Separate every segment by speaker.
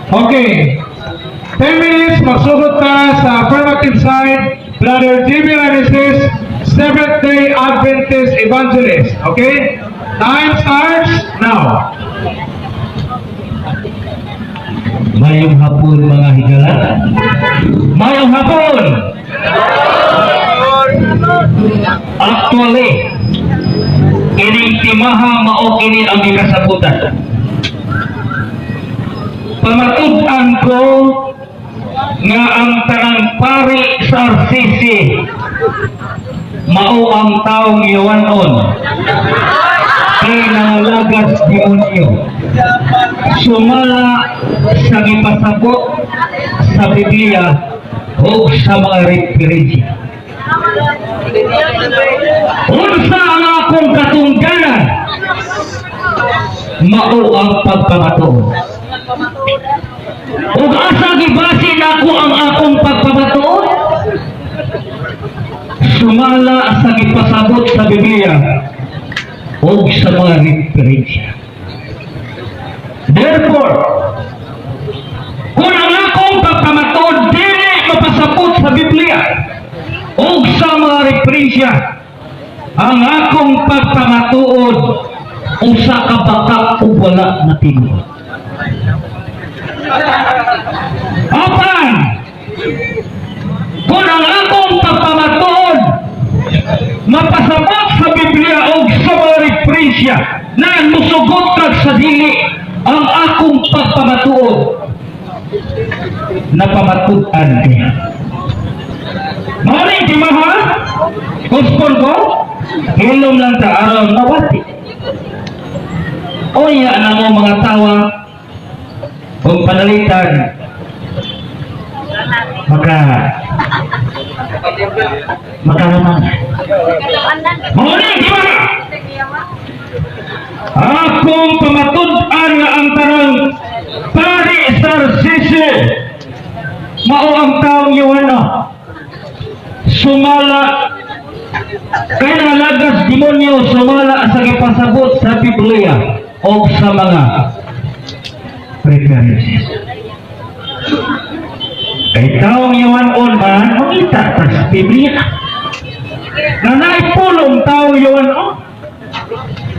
Speaker 1: Okay. 10 minutes, magsugod ta sa affirmative side, Brother Jimmy Raneses, Seventh-day Adventist Evangelist. Okay? Time starts now.
Speaker 2: Mayong hapon, mga higala. Mayong hapon! Actually, ining timaha mao kini ang gikasabutan. Pamatud-an ko nga ang tanang pari sa RCC mao ang taong yawanon kay nangalagas demonyo sumala sa gipasabot sa Biblia o sa mga referensya. Unsa ang akong katungdanan? Mao ang pagpamatuod. Ug asa gibase nako ang akong pagpamatuod? Sumala sa gipasabot sa Biblia o sa mga referensya. Therefore, kung ang akong pagpamatuod dili mapasabot sa Biblia o sa mga referensya, ang akong pagpamatuod usa ka bakak ug wala na tinuod. Apan, kung ang akong pagpamatuod mapasabot sa Biblia o sa mga referensya na musugot kag sa dili, ang akong pagpamatuod napamatud-an niya. Mao ning timaha, kuspon ko, hilom lang ta aron mabati. Unya na mo mga tawa, kung panalitan, makalamang. Mao ning timaha, akong pamatud-an nga ang tanang pari sa RCC mao ang taong yawana sumala kay nalagas demonyo sumala sa gipasabot sa Biblia o sa mga references. Kay taong yawanon man, mangita ta sa Biblia. Na naipulong taong yawanon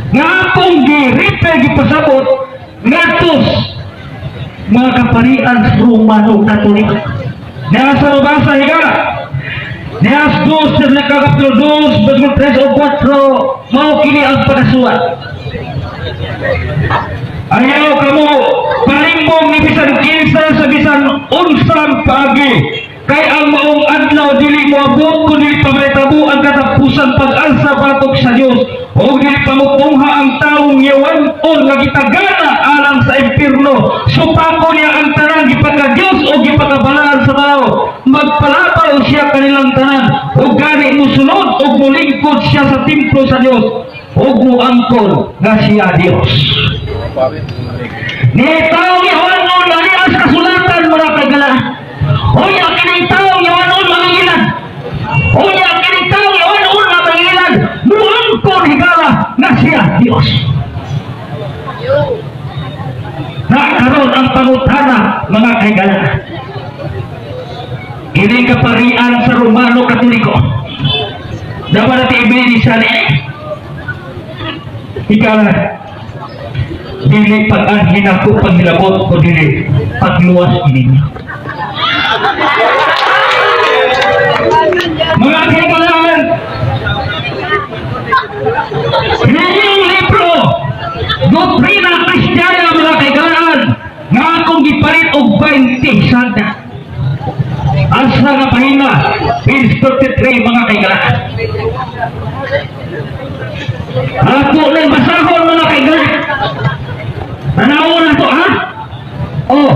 Speaker 2: nga akong gi-refer, gipasabot ngadto mga kaparian sa Romano Katoliko. Niya sa mabasa, higala. Niya sa 2, sa kapitulo 2, verso 3 o 4, mao kini ang pagkasuwat. "Ayaw kamo palimbong ni bisan kinsa sa bisan unsang paagi. Kay ang maong adlaw dili moabot kun dili pa mahitabo ang katapusan pag-alsa batok sa Dios o dili pa mupungha ang taong yawanon nga gitagana alang sa impierno. Supako niya ang tanan gipaka-Dios o gipakabalaan sa tao. Magpalabaw siya kanilang tanan o gani musunod o mulingkod siya sa templo sa Dios o muangkon nga siya Dios." Ni taong yawanon nga niya sa kasulatan, mga kagala. Unya kining taong yawanon mangilan. Unya kining taong yawanon nga mangilan. Muangkon, higala, nga siya Dios. Na karon ang pangutana, mga kaigala. Kining kaparian sa Romano Katoliko. Dapat natin ibili sa ni. Higala, dili pag-anhin ako paghilabot ko dili pagluwas ninyo. Mga kaibigan, yung libro, Doctrina Cristiana, mga kaibigan, nga akong gipalit og 20 santa. Asa nga pahina? Page 33, mga kaibigan. Ako nang basahon, mga kaibigan. Tanawon na to, ha? Oh,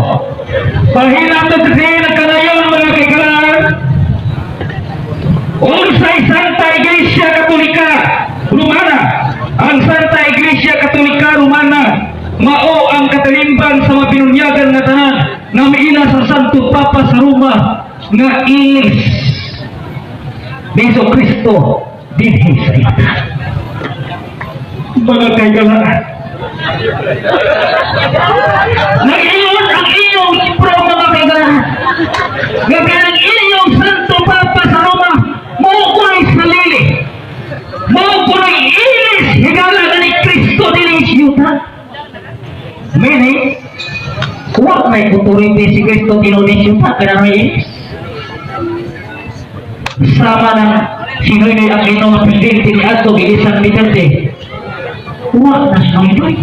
Speaker 2: pahina 33 nagkanayon, mga kaibigan. Unsay Santa Iglesia Katolika Romana? Ang Santa Iglesia Katolika Romana mao ang katalimban sa mga binunyagan nga tanan nga miila sa Santo Papa sa Roma nga ilis ni Jesu Kristo dinhi sa ita. Mga kaigalaan, nag-ingon ang iyong Meaning, wa may authority si Kristo tinuod pa kaya may sama ng si Noynoy Aquino nga presidente ni Adto giisan Duterte. Wa na si Noynoy.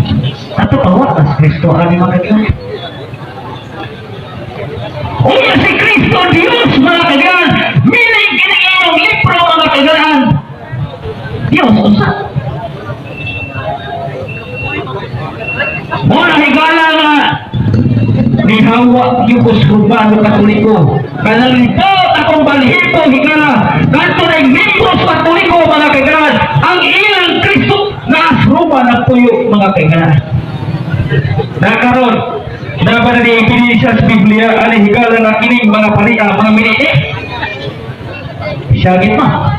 Speaker 2: Ato pa wa na si Kristo ani, mga kaibigan. Unya si Kristo Diyos, mga kaibigan. Meaning kini inyong libro, mga kaibigan. Diyos usa. Wala higala nga nihawa yung Urbano Katoliko. Kanalipot akong balhibo, higala. Kanto na yung membros Katoliko, mga kaibigan. Ang ilang Kristo na Roma nagpuyo, mga kaibigan. Nakaron, dapat na di sa Biblia ani, higala, na kining mga paria, mga miniti. Syagit ma.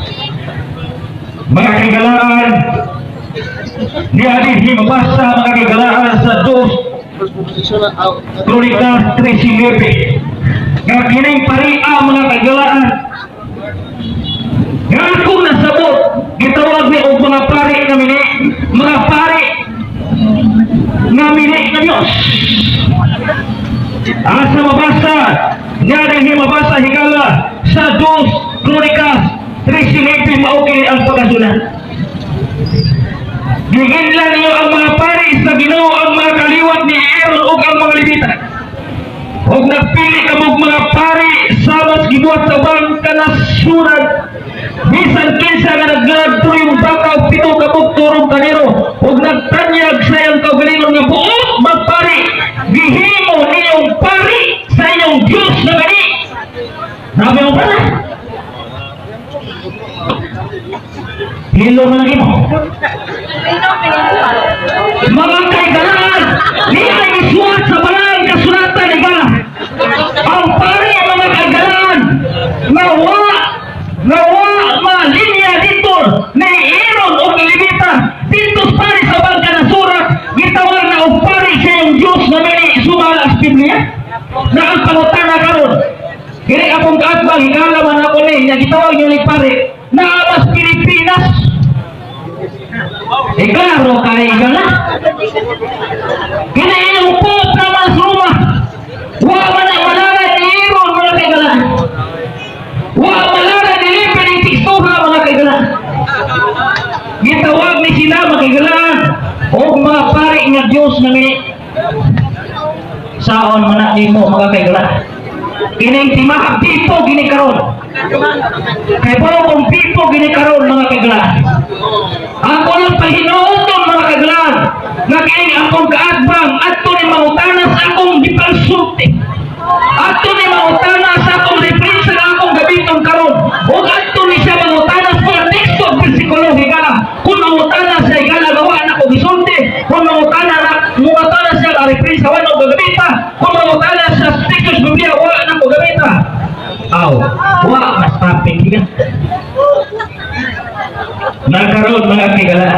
Speaker 2: Mga kaigalaan, ni ani mabasa, mga kaigalaan, sa dos Kronikas 13 nga kining paria, mga kaigalaan, nga akong nasabot gitawag ni og mga pari nga mini, mga pari nga mini nga Diyos. Asa mabasa nga din mabasa, higala, sa dos Kronikas 13? Mao kini ang pagkasulat: "Giginlan niyo ang mga pari sa Ginoo, ang mga kaliwat ni Aaron ug ang mga Levita. Ug nagpili kamo og mga pari sama sa gibuhat sa ubang kanasuran. Bisan kinsa nga naglalad tuyong baka og 7 ka buok turong karnero ug nagtanyag sa iyang kaugalingon nga buot magpari, gihimo niyong pari sa inyong Diyos na gani." Nabi mo pala. Hilo na lang mo. Mga kaigalaan, niya isulat sa banal kasulatan iba. Ang pari, mga kaigalaan, nga wa malinya dito ni Aaron o Levita dito sa pari sa ubang kanasuran, gitawag na og pari sa iyong Diyos na may sumala sa Biblia. Na ang pangutana karon, kini akong kaatbang, higala man ako ni, nga gitawag niyo ni pare, na mas Pilipinas. Eh, klaro kay gala. Kini inyong Pope na mas Roma. Wa man na malala ni Aaron, mga kaigala. Wa malala ni Lipe ni Tikstuha, mga kaigala. Gitawag ni sila, mga kaigala, og mga pari nga Diyos na mini. Saon man na nimo, mga kaigala? Kining timahak pipo gini karon. Kay bao kung pipo gini karon, mga kaigala. Ako lang pahinuoton, mga kagalan, nga kining akong kaatbang adto ni mangutana sa akong gipangsulti. Adto ni mangutana sa akong referensya nga akong gamiton karon. Ug adto ni siya mangutana sa mga teksto ug bersikulo, higala. Kung mangutana siya, higala, gawa na ko gisulti. Kung mangutana siya ang referensya, wala ko gagamita. Kung mangutana siya sa teksto sa Biblia, wala na ko gamita. Aw, wa mas topic higala. Nagkaroon, mga kigala.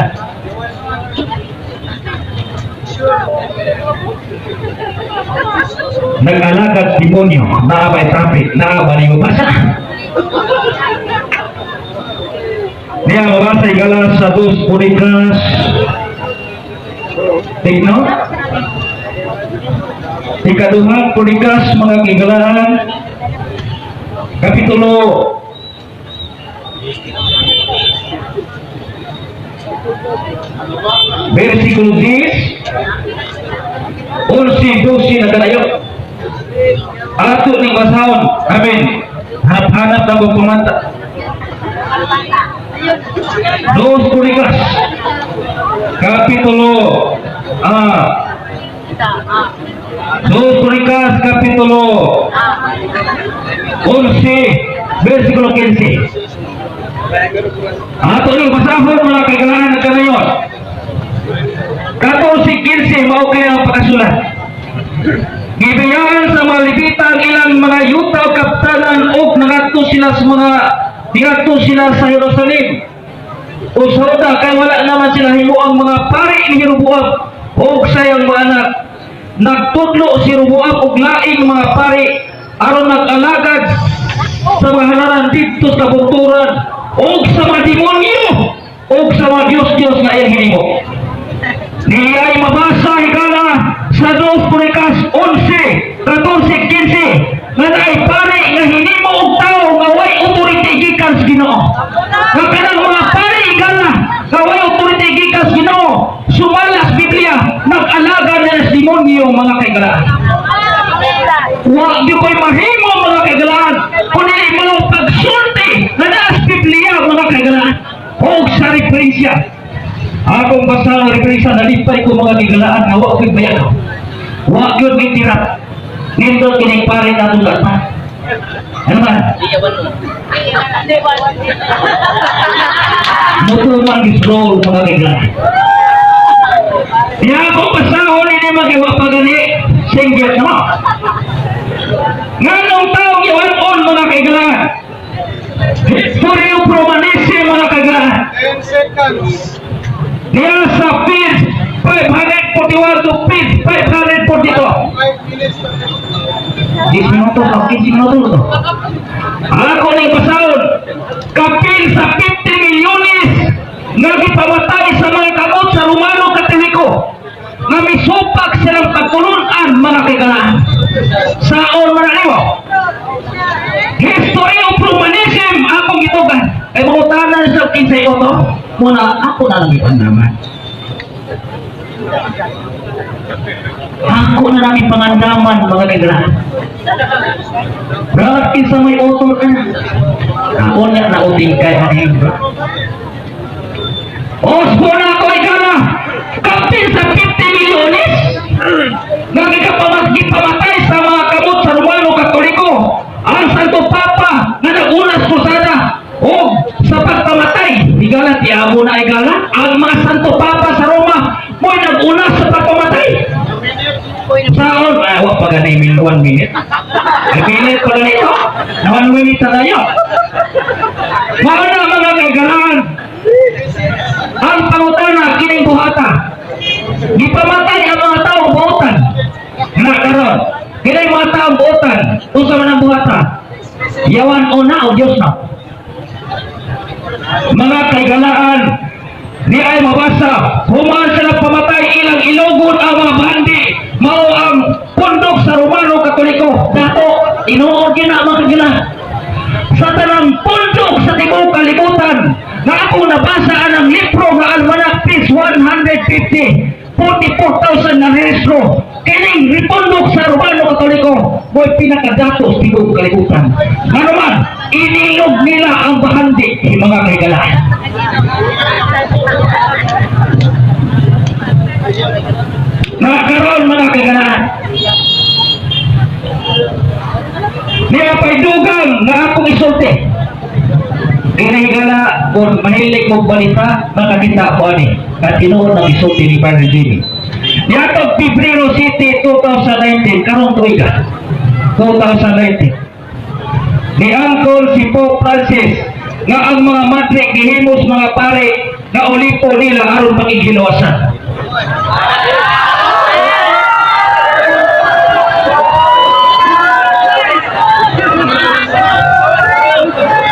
Speaker 2: Nag-alagad demonyo, naa ba traffic, naa ba niyo basa? Niya mabasa, higala, sa dos Kronikas. Tigno? Ikaduha Kronikas, mga kigalaan, Kapitulo versikulo 10, 11, 12 na kanayo. Ato ning basahon. Amen. Hanap-hanap na kong pumanta. Dos Kronikas Kapitulo Dos Kronikas Kapitulo 11 versikulo 15. Ato ning basahon, mga kaigalaan na kanayon. 14:15, mao kaya ang pagkasulat. "Gibiyaan sa mga Levita ang ilang mga yuta o kaptanan og nangadto sila sa Jerusalem o sa Juda kay wala naman sila himo ang mga pari ni Jeroboam og sa iyang mga anak. Nagtudlo si Jeroboam og laing mga pari aron nag-alagad sa mga halaran didto sa bukturan og sa mga demonyo og sa mga Diyos-Diyos nga iyang hinimo." Niya ay mabasa, higala, sa Sa 2 Kronikas 11, 14, 15, nga naay pare nga hinimo og tawo nga way authority gikan sa Ginoo. Nga kanang mga pare, igala, nga way authority gikan sa Ginoo, sumala sa Biblia, nag-alaga na sa demonyo, mga kaigalaan. Wa gyud ko'y mahimo, mga kaigalaan, kung dili mo pagsulti na naa sa Biblia, mga kaigalaan. Og sa referensya. Akong basa ang referensya, nalipay ko, mga kaigalaan, nga wa ko'y bayad. Wa gyud may tirap. Nindot kining pare na pa. Ano ba? Mutuman is role, mga kaigalaan. Diya ako pasahon ini mga wa pa gani singgit no. Nganong taong yawan mga kaigalaan? History of Romanism, mga kaigalaan.
Speaker 1: 10 seconds.
Speaker 2: Niya sa page 541 to page 542.
Speaker 1: 5 minutes.
Speaker 2: 10 minuto, 15 minuto to. Ako ning basahon. Kapil sa 50 milyones nga gipamatay sa mga kamot sa Romano Katoliko nga misupak silang pagtulunan, mga kaigalaan. Saon man nimo? History of Romanism akong gitugan. Kay mangutana sa kinsay author, muna ako na lang ipandaman. Ako na lang ipangandaman, mga kaigalaan. Brad, kinsa may author ka na? Ako niya na uting kay aning bro. Osbo na ako igala. Kapil sa 50 milyones nga gipamatay sa mga kamot sa Romano Katoliko. Ang Santo Papa nga nagunas krusada o sa pagpamatay. Igala, tiamo na igala. Ang mga Santo Papa sa Roma mo'y nag-unas sa pagpamatay. Saon? Ah, wa pa gani min 1 minute. Ay, minute pa ganito. Na 1 minute na tayo. Mao na, mga kaigalaan. Ang pangutana kining buhata. Gipamatay ang mga taong buotan. Na karon. Kining mga taong buotan. Unsa man ang buhata? Yawan o na o Diyos na. Mga kaigalaan, ni ay mabasa, human sila pamatay, ilang ilogon ang mga bandi, mao ang pundok sa Romano Katoliko. Dato, tinuod yun na, mga kaigalaan. Sa tanang pundok sa tibuok kalibutan, na ako nabasa ang libro nga Almanac page 150, 44,000 na rehistro. Kining ripundok sa Romano Katoliko, mo'y pinakadato sa tibuok kalibutan. Ngano man, inilog nila ang bahandi, mga kaigalaan. Nakaroon, mga kaigalaan. Niya pa'y dugang nga akong isulti. Kinahigala, kung mahilig mong balita, makakita ko ani. At tinuod ang isulti ni Padre Jimmy. Niatong Pebrero City 2019, karong tuiga. 2019. Ni Uncle si Pope Francis nga ang mga madre gihimos mga pare nga ulipo nila aron makighilawasan.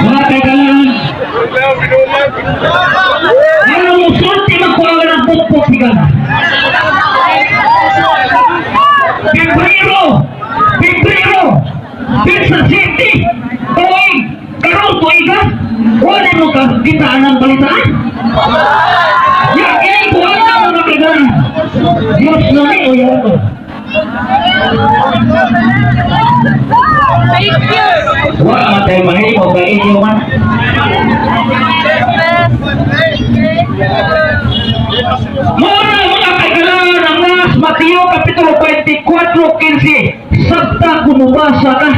Speaker 2: Mga kaigalaan, ano mo sulti magkuha ng pukpok higala? Pebrero! Pebrero! Pinsa City! Tuig! Karong tuiga! Wala mo ka kitaan ang balitaan? Ya, kaya buwan na, mga kaigalaan. Diyos na ni o yan ko.
Speaker 3: Thank you.
Speaker 2: Wa matay mahimo kay inyo man. Muna, mga kaigalaan, ang nas Mateo Kapitulo 24:15. Sabta kumubasa ka.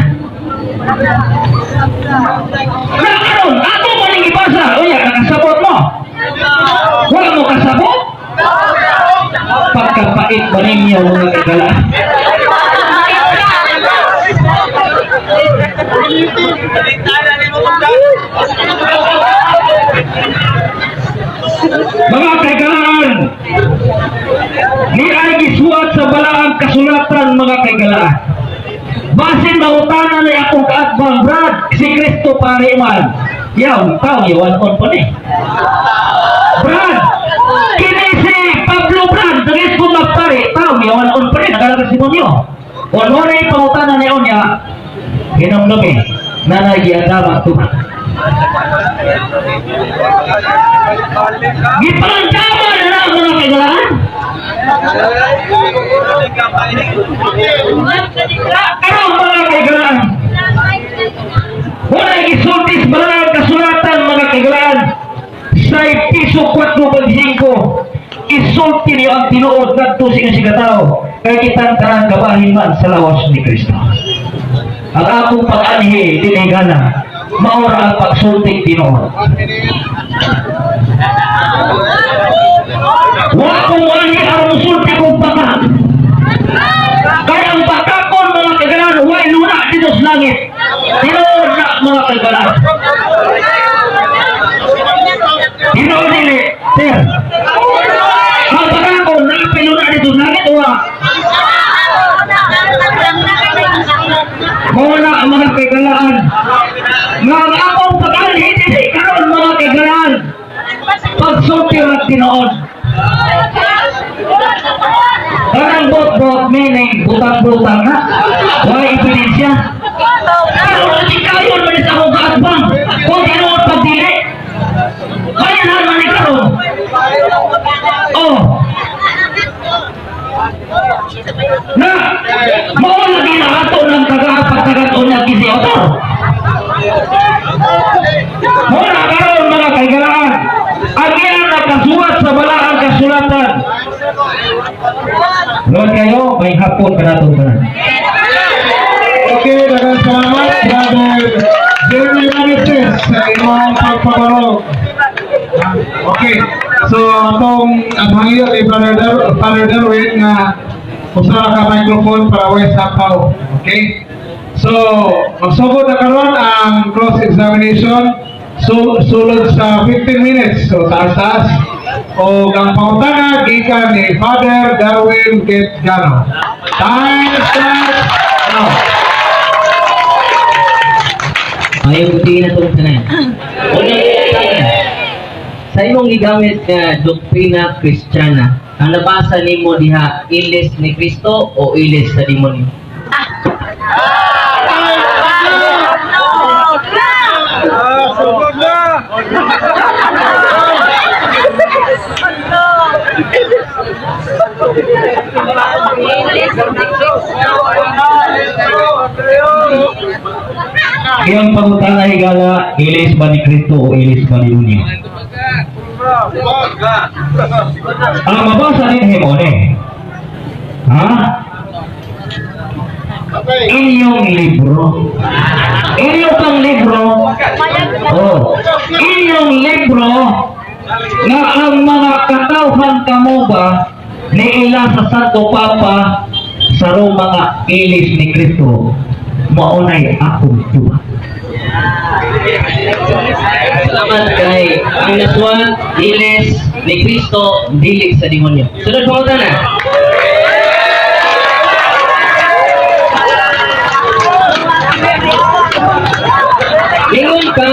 Speaker 2: Na karon, ako mo ning ibasa. Unya, nakasabot mo. Wala mo kasabot? Pagkapait ba ninyo, mga kaigalaan? Mga kaigalaan, ni ay gisuat sa balaang kasulatan, mga kaigalaan. Basin mangutana ni akong kaatbang, "Brad, si Kristo pare man." Yaw, tao, yawan on pa ni. "Brad, kini si Pablo, Brad, dagis ko magpare, tao, yawan on pa ni." Nagalagas demonyo. Kung wala yung pangutana ni Onya, hinumdumi, na nagiandama ito. Gipanandama na na ang mga kailangan. Ano mga kailangan? Wala gisultis mga kasulatan, mga kailangan. Sa Episo 4.5, isulti niyo ang tinuod ngadto sa inyong sigatao kay kitang tanan kabahin man sa lawas ni Kristo. Ang akong pag-anhi dinhi gana, maura ang pagsulti tinuod. Wa ko moanhi aron musulti kong baka. Kaya ang bakakon, mga kagalan, way luna dito sa langit. Tinuod na, mga kagalan. Tinuod dili, sir. Ang bakakon, napiluna dito sa langit, wa. Muna ang mga kagalaan. Nga ang akong pag-anhi dili karon, mga kagalaan. Pagsulti ang tinuod. Parang bot-bot meaning butang-butang na. Wala ebidensya. Pero hindi kayo man sa akong kaatbang. Kung tinuod pagdili. Kaya na naman ni karon. Oh. Na, mao lagi na ato ng kagapat-kagat o niya kisi otor. Muna karon, mga kaigalaan. Ang iyang nakasulat sa balaang kasulatan. Lord kayo, may hapon ka natong tanan.
Speaker 1: Okay, daghang salamat, Brother Jeremy Manises, sa imong pagpabarog. Okay, so atong ang hangyo ni Father Darwin nga usa ka microphone para way sapaw. Okay? So, magsugod na karon ang cross-examination, so, sulod sa 15 minutes. So, taas-taas. O ang pangutana gikan ni Father Darwin Gano. Time starts now.
Speaker 3: Ayaw buti na itong tanan. Unang pangutana. Sa imong gigamit nga Doctrina Christiana, ang nabasa nimo diha, ilis ni Kristo o ilis sa demonyo?
Speaker 2: Iyang pangutana, higala, ilis ba ni Kristo o ilis ba ni demonyo? Ang mabasa din mo ni. Ha? Inyong libro. Inyong pang libro. Oh. Inyong libro nga ang mga katawhan kamo ba ni ila sa Santo Papa sa Roma nga ilis ni Kristo, maunay akong tuwa.
Speaker 3: Salamat kay ang nasuwat, ilis ni Kristo, dili sa demonyo. Sunod pangutana. Lingon ka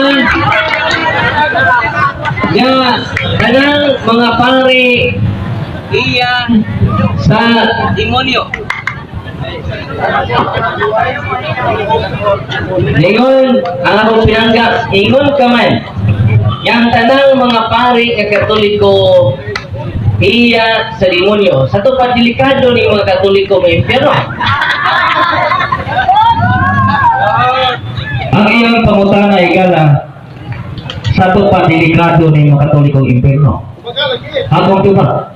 Speaker 3: nga kanang mga pare iya sa demonyo. Lingon ang akong pinanggap, ingon ka man yang tanang mga pare nga Katoliko iya sa demonyo. Sa to pa delikado ni mga Katoliko may impyerno.
Speaker 2: Ang iyang pangutana, higala, sa to pa delikado ni mga Katoliko impyerno. Akong tuba.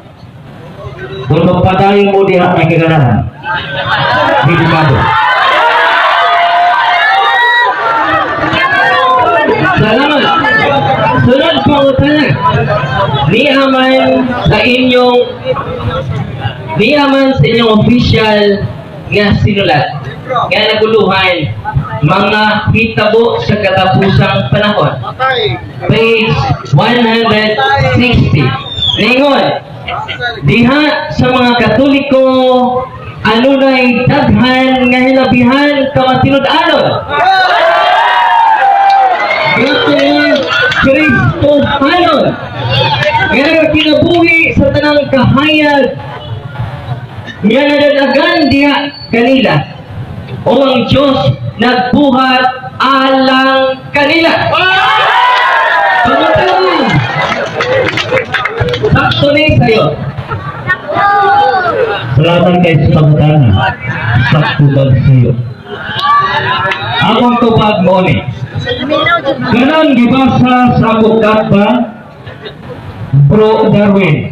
Speaker 2: Kung magpadayon mo diha may kaganahan, delikado.
Speaker 3: Salamat. Sunod pangutana. Niaman sa inyong official nga sinulat nga naguluhan mga hitabo sa katapusang panahon. Page 160. Ningon, diha sa mga Katoliko anunay daghan nga hilabihan ka matinud-anon. Kristohanon nga nagkinabuhi sa tanang kahayag Nga nadadagan diha kanila o ang Diyos nagbuhat alang kanila. Pangutana. Sakto ni sa'yo?
Speaker 2: Salamat kay sa pangutana. Sakto ba sa'yo? Akong tubag mo ni. Ganang gibasa sa akong ba, Bro Darwin.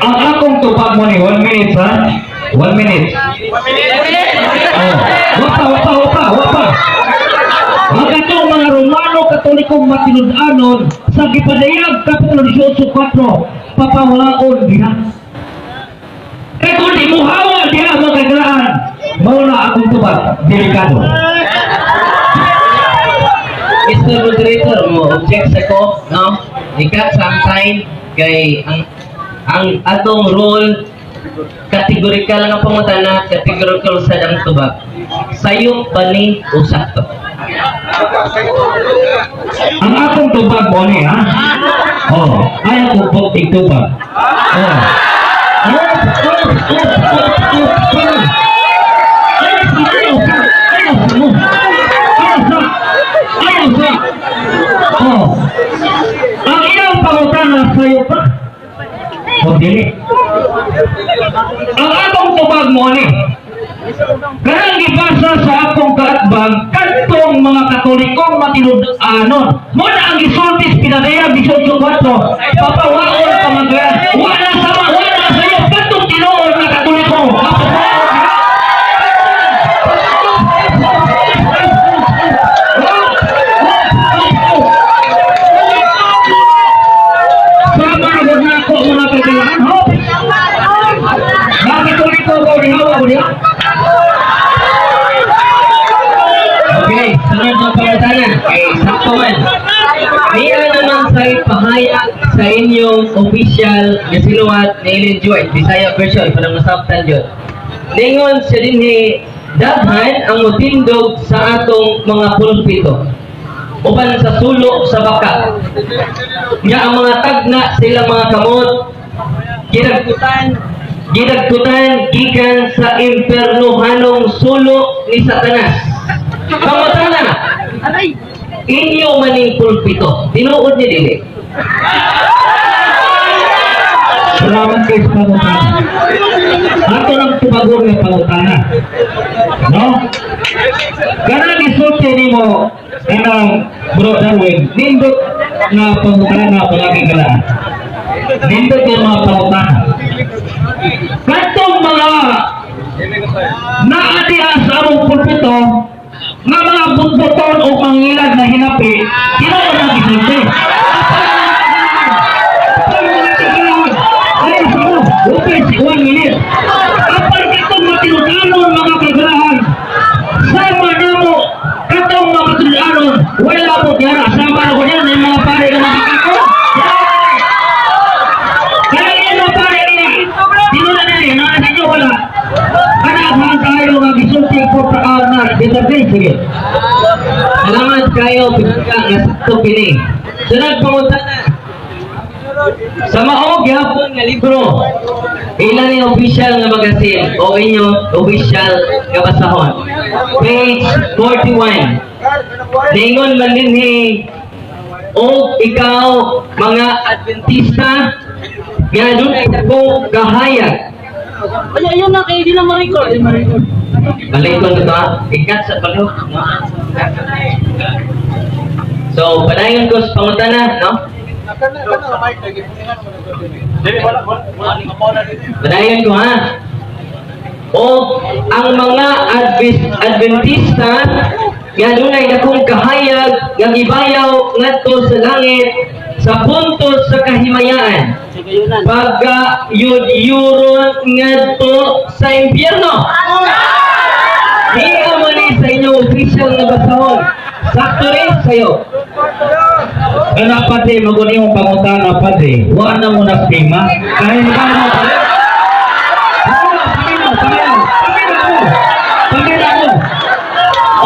Speaker 2: Ang akong tubag mo ni, 1 minute ha? 1 minute. Oh. Wapa, wapa, wapa, wapa. Ang katong mga Romano Katoliko matinud-anon sa gipadayag Kapitulo 18:4 papawaon diha. Kay kung di mo hawa diha, mga kagalaan, mao na akong tubag, delikado.
Speaker 3: Mr. Moderator, mo object sa ko, no? Ikat sometime kay ang atong rule, categorical nga pangutana, categorical sa ang tubag. Sayop ba ni o sakto?
Speaker 2: Ang akong tubag mo ni ha? Oh, ay ako buktig tubag. Oh. Oh, oh, oh, oh, oh, oh. Ayaw sa, ayaw sa, ayaw sa mo. Ayaw sa, ayaw sa. Oh. Ang iyang pangutana, sayo pa o dili? Ang akong tubag mo ni, kanang gibasa sa akong kaatbang, kadtong mga Katolikong matinud-anon. Mo na ang gisulti sa Pinadayag 18:4, papawaon pamagayan. Wala sama, wala sa'yo, kadtong tinuod na Katoliko. Papawaon. Sama na na ako mga kailangan. Ho! Mga Katoliko ko, dihawa ko diha.
Speaker 3: Okay, sunod na pangutana. Kay sakto man. Niya naman sa pahayag sa inyong official nga sinuwat ni Ellen G. White, Bisaya version, para masabtan yun. Ningon siya dinhi, daghan ang mutindog sa atong mga pulpito uban sa sulo sa baka nga ang mga tagna sila mga kamot gidagkutan gidagkutan gikan sa impernohanong sulo ni Satanas. Pangutana, inyo maning pulpito, tinuod ni dili?
Speaker 2: Salamat kay sa pangutana. Ato nang tubagon nga pangutana. No? Kanang isulti nimo kanang Bro Darwin, nindot nga pangutana, palagi kalaan. Nindot yung mga pangutana. Katong mga naa diha sa among pulpito nga mga butbuton o mangilag na hinapi, tinuod ang gisulti? Okay, 1 minute. Apan katong matinud-anon, mga kagalahan, sama namo katong mga matinud-anon, wala po diara, sama na ko niyan, yung mga pare ng mga kako. Kaya yung mga pare niya, tinuod na niya, na sa inyo wala. Kanaghan tayo nga gisulti ko pa na, dito sige.
Speaker 3: Salamat kayo pinangka nga sakto kini. Sunod pangutana. Sa mao gihapon nga libro, ilan ni official nga magazine o inyong official nga basahon? Page 41. Ningon man dinhi, o ikaw mga Adventista nga dunay dagkong gahayag.
Speaker 4: Ay, ayun na, kaya di na ma-record.
Speaker 3: Balik ko na ba? Ikat sa balok. No? So, padayon ko sa pangutana, no? Padayon ko ha. O ang mga Adventista nga dunay dakong kahayag nga gibayaw ngadto sa langit sa punto sa kahimayaan pagka yud-yuron ngadto sa impyerno. Di man ni sa inyong official nga basahon. Sakto rin sa'yo?
Speaker 2: Kana pati, maguni yung pangutana pati. Wa na mo na stima. Kaya ka mo pati. Paminaw, paminaw, paminaw mo. Paminaw mo.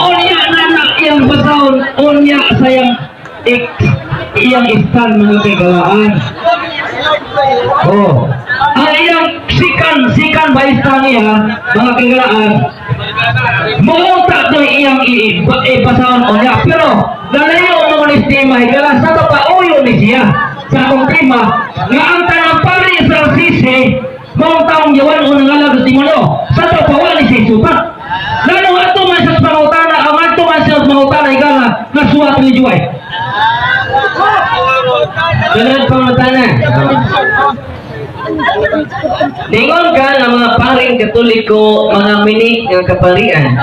Speaker 2: Unya na na iyang basahon, unya sa iyang iyang istan, mga kagalaan. Oh. Ang iyang sikan maestra niya, mga kagalaan, muunta to iyang ibasahon o niya. Pero, nalayo mo ni tema, higala sa pauyo ni siya sa akong tema, nga ang tanang pari sa sisi, maong taong yawan o nangalag sa timono, sa to pawa ni siya supat. Lalo ato man sa pangutana, ang ato man sa pangutana, higala, nasuwat ni Juay.
Speaker 3: Sunod pangutana. Ningon ka nga mga paring Katoliko, mga mini nga kaparian.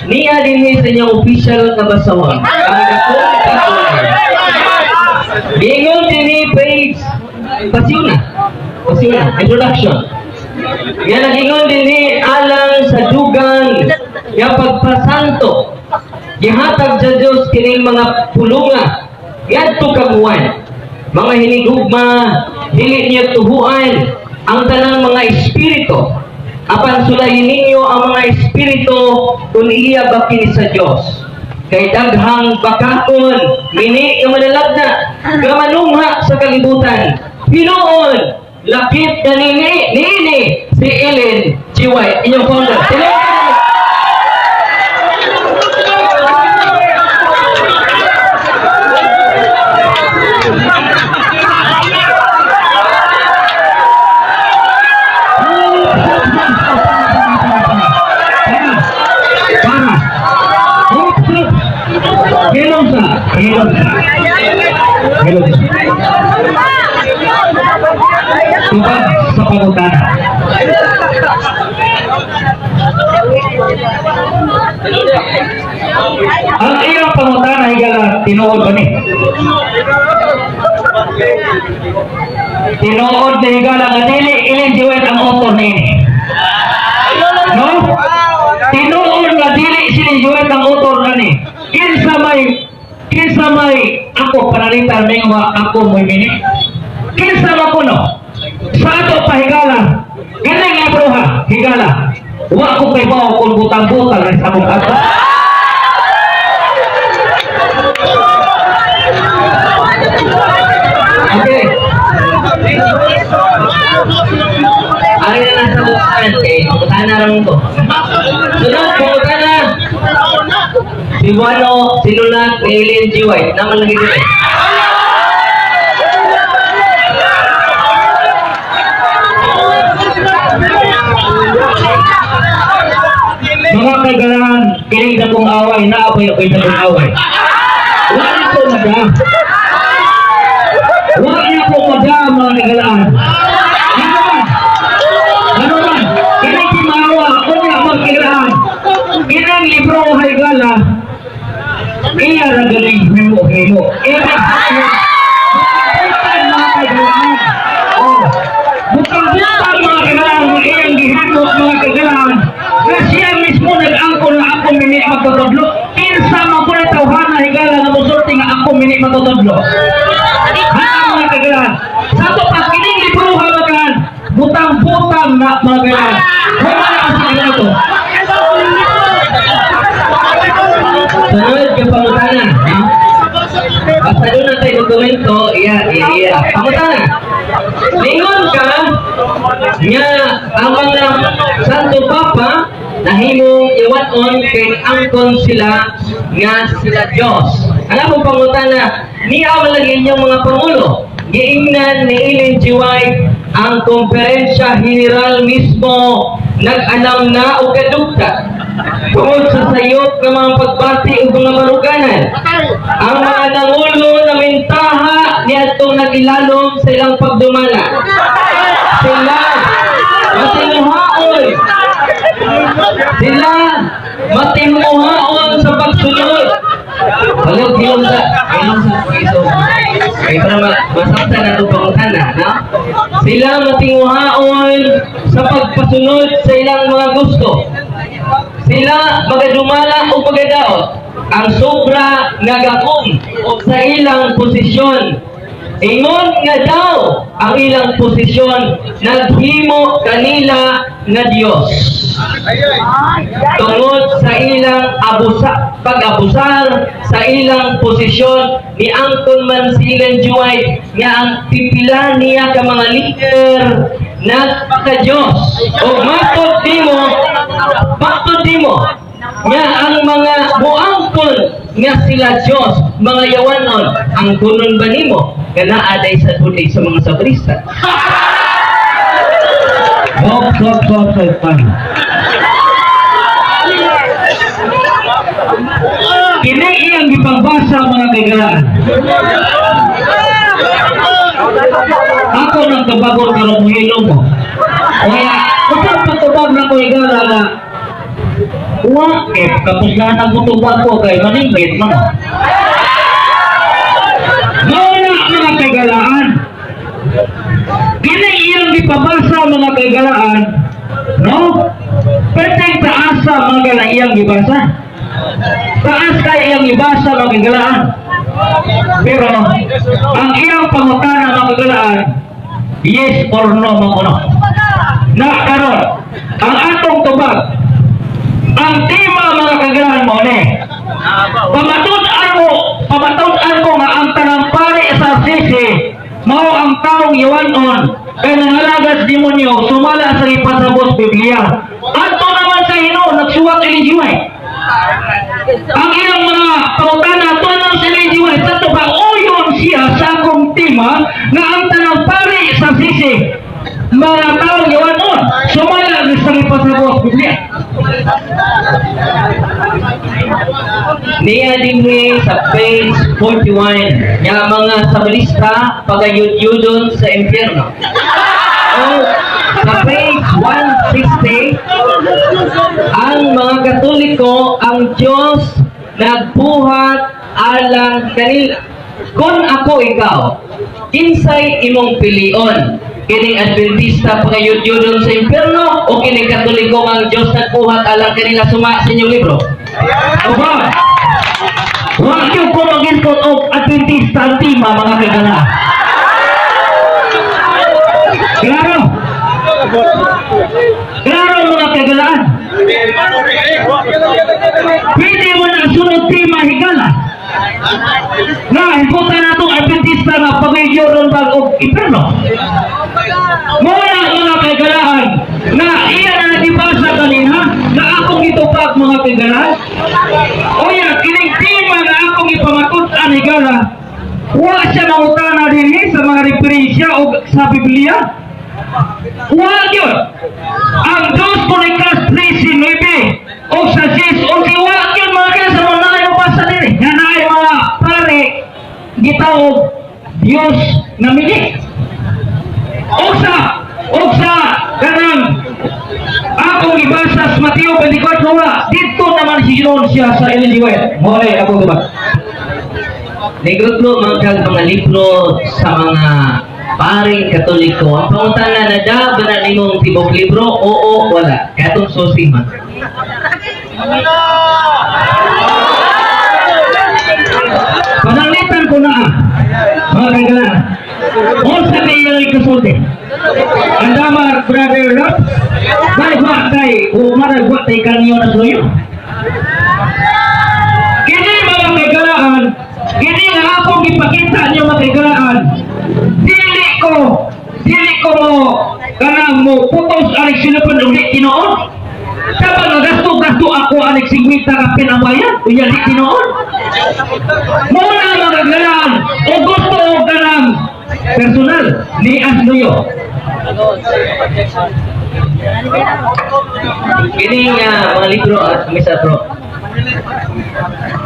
Speaker 3: Niya dinhi sa inyong official nga basahon. Ang Katolika. Ningon dinhi page Pasiuna. Pasiuna, introduction. Nga nagingon dinhi alang sa dugang nga pagpasanto. Gihatag sa Dios kining mga pulunga ngadto kabuan. Mga hinigugma, dili niyo tuhuan ang tanang mga espiritu. Apan sulayin ninyo ang mga espiritu kung iya ba kini sa Dios. Kay daghang bakakon, mini nga manalagna, nga manungha sa kalibutan. Hinuon, lakip na nini, nini, si Ellen G. White, inyong founder. Tinuod.
Speaker 2: Para. Hop, hop. Hello sa. Hello sa. Hello sa. Tubag sa pangutana. Ang iyang pangutana, higala, tinuod ba ni? Tinuod na higala nga dili Ellen G. White ang author niini. No? Tinuod nga dili si Ellen G. White ang author nani. Kinsa may ako panalitan may nga ako mo'y mini. Kinsa man kuno? Sa ato pa higala. Gani nga bruha, higala. Wa ko kay mao kung butang-butang sa akong ato.
Speaker 3: Okay. Ari na nasa bukan. Okay, pangutana rin ko. Sunod, pangutana. Si Juano, sinulat ni Ellen G. White. Naman lagi dito.
Speaker 2: Mga kagalaan, kining dakong away, naapay ako'y dakong away. Wala ko mada. Wala ko mada, mga kagalaan. Ano man? Ano man? Kining timawa, unya mga kagalaan. Kinang libro higala, iya ra galing himo-himo. Ibig sabihin, butang mga kagalaan. Oh, butang-butang mga kagalaan, nga iyang gihimo mga kagalaan. Nga siya mismo nag-angkon na ako mini magtutudlo. Kinsa man ko na tawhana higala nga mosulti nga ako mini magtutudlo. Ha, mga kagalaan. Sa ato pa kining libro ha mga kagalaan, butang-butang na mga kagalaan. Wala na kasi kagalaan to.
Speaker 3: Sunod ka pangutana. No? Basta doon na tayo dokumento, iya, iya, iya. Pangutana. Lingon ka nga ang mga Santo Papa nahimong iwaton kay angkon sila nga sila Diyos. Ang akong pangutana, niya man lagi inyong mga pangulo. Giingnan ni Ellen G. White ang Komperensya General mismo nag-anam na og kadugta tungod sa sayop ng mga pagbati ug mga maruganan. Ang mga nangulo na mintaha niadtong nagilalom sa ilang pagdumala. Sila matimuhaon. Sila matimuhaon sa pagsunod. Palog hilom sa hilom sa iso. Kay para masaktan na itong pangutana, no? Sila matinguhaon sa pagpasunod sa ilang mga gusto. Sila magadumala o magadaot ang sobra nga gakong sa ilang posisyon. Ingon nga daw ang ilang posisyon naghimo kanila nga Dios. Tungod sa ilang abusa, pag-abusar sa ilang posisyon ni angkon man si Ellen G. White nga ang pipila niya ka mga leader Nagpaka-Diyos. O matod nimo nga ang mga muangkon nga sila Diyos, mga yawanon, ang kunon ba nimo nga naa day sa bulig sa mga sabrista?
Speaker 2: Hop, hop, hop, hop, hop. Kini iyang gipangbasa, mga kaigalaan. Ako nang tubagon karon, mohilom mo. Kaya, kung pagtubag na ko, higala, nga wa eh kapuslan ang mutubag ko kay maningit man. Mao na, mga kaigalaan. Kini iyang gipabasa, mga kaigalaan, no? Pwedeng taasa, mga gala, iyang gibasa. Taas kay iyang gibasa, mga kaigalaan. Pero ang iyang pangutana, mga kaigalaan, yes or no mo kuno. Na karon, ang atong tubag, ang tema, mga kaigalaan, mo ni. Pamatud-an mo nga ang tanang pari sa sisi mao ang taong yawanon kay nangalagas demonyo sumala sa ipasabot Biblia. Adto naman sa Ginoo nagsuwat Ellen G. White. Ang iyang mga pangutana ato sa Ellen G. White sa ba uyon siya sa akong tema nga ang tanang pari sa sisi mga taong yawanon sumala sa ipasabot Biblia.
Speaker 3: Niya dinhi sa page 41 nga mga sabalista pagayud-yudon sa impyerno. O sa page 160, ang mga Katoliko, ang Diyos nagbuhat alang kanila. Kung ako ikaw, kinsay imong pilion? Kining Adventista pagayud-yudon sa impyerno o kining Katoliko nga ang Diyos nagbuhat alang kanila suma sa inyong libro?
Speaker 2: Aba, wa gyud ko mag-isgot og Adventista ang tema, mga kagala. Klaro. Klaro, mga kagalaan. Pwede mo na sunod tema, higala. Na, higutan na itong Adventista nga pagayuron bag og impyerno. Muna, mga kagalaan, na iya na nagibasa kanina na akong itupag, mga kagalaan. Oya, kining tema na akong ipamatud-an, higala, wa siya mangutana dinhi sa mga referensya o sa Biblia. Wa gyud. Ang 2 Kroniklas 13:9 o sa 6 o di wa gyud, mga kaya sa mga naay mabasa dinhi. Nga naay mga pare gitawag Dios nga mili. O sa kanang akong ibasa sa Mateo 24 wala. Dito naman si Ginon siya sa Ellen G. White. Mo ay ako ba?
Speaker 3: Negrutlo man kag mga libro sa mga paring Katoliko. Ang pangutana, nada ba na nimong tibok libro? Oo, wala. Katong susi man.
Speaker 2: Pananglitan ko na ah. Mga kagalan. Unsa kay iyang ikasulti? Ang damar, Brother Rob. Bay wa tay umaray wa tay kanyo na suyo. Kini, mga kagalaan, kini nga akong gipakita niyo, mga kagalaan. Dili ko mo kanang mo putos anig sinupan uli tinuod. Sa nga gasto-gasto ako anig 50 ka pinabayan, unya di tinuod. Muna, mga kagalaan, o gusto o kanang personal ni Asnoyo.
Speaker 3: Kining mga libro at misa bro.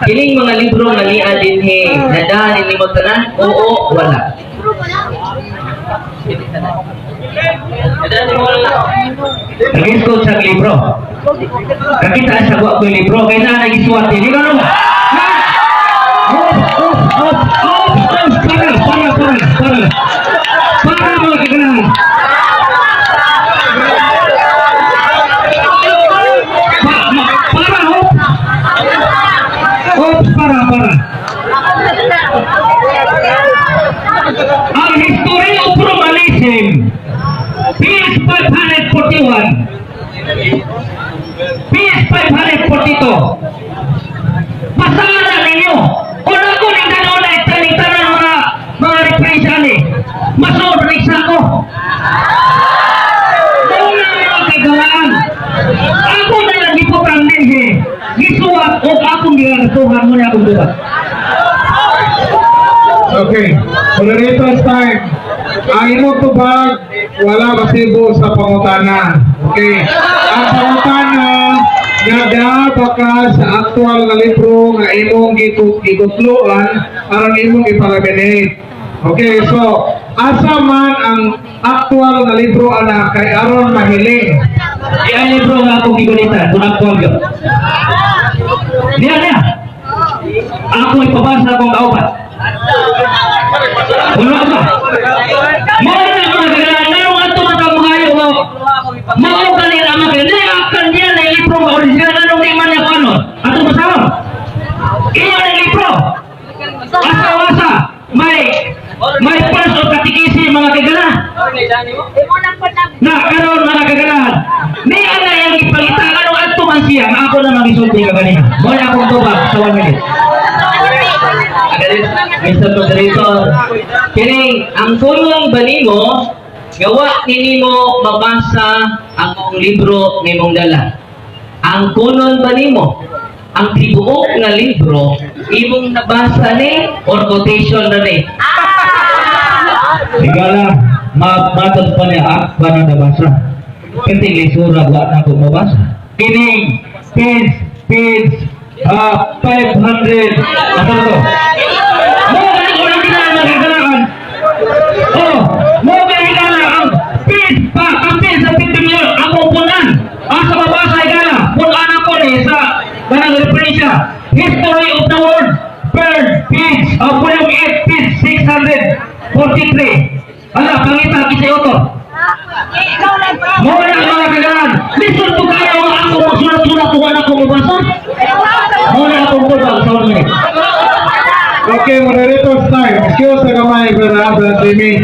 Speaker 3: Kining mga libro nga niya dinhi, nada ni nimo tanan? Oo, wala. Nada nimo wala.
Speaker 2: Nag-iskot sa libro. Kakita sa wa ko libro kay na nagisuwati. Di ba no? Na! Op, op, op, op, op, para, para, para, para. Para, mga kagalaan. Para, hop. Hop, para, para. Ang History of Romanism, page 541, page 542. Basahan na ninyo. Kung ako ni gano'n na itaning tanan mga referensya ni. Tubag o akong gigasuhan mo niya akong tubag.
Speaker 1: Okay. Moderator's time. Ang imong tubag, wala basibo sa pangutana. Okay. Ang pangutana, nagaba ka sa aktual nga libro nga imong gikutluan aron imong ipalaminate. Okay, so asa man ang aktual nga libro ana kay aron mahiling?
Speaker 2: Eh, ang libro nga akong gigulitan, kung aktual yun. Diya niya. Ako ipabasa akong kauban. Wala ba? Mao na mga kailangan, ngayong ato matamuhayo mo. Mao ka nila mga kailangan, akan niya na libro nga original, anong di man niya ano? Ato masama. Iyo na libro. Asa-asa, may parts of katikisi, mga kagala. Na karon, mga kagalahan. Ni ana yang ipangita anong adto man siya nga ako na magisulti ka kanina. Mo na akong tubag sa 1 minute.
Speaker 3: Mr. Moderator, kining ang kulong ba nimo gawa nimo mabasa ang mong libro nimong dala? Ang kunon ba nimo ang tibuok nga libro imong nabasa ni or quotation na ni?
Speaker 2: Higala, matod pa niya ak pa na nabasa. Kasi lisura wa na ko mabasa. Kining page 500. Ano to? Mo gani original mga kagalaan. Oh, mo gani higala ang page pa kapin sa 50 million ako punan. Asa mabasa, higala? Punan ako ni sa kanang referensya. History of the World, third page, volume 8, page 643. Ala, pangita kisay author. Mo na mga kagalaan. Lisod ko kaya nga ako magsulat-sulat kung wala ko mabasa. Mo na akong tubag sa 1 minute.
Speaker 1: Okay, moderator's time. Excuse sa gamay, Brother Brother Jimmy.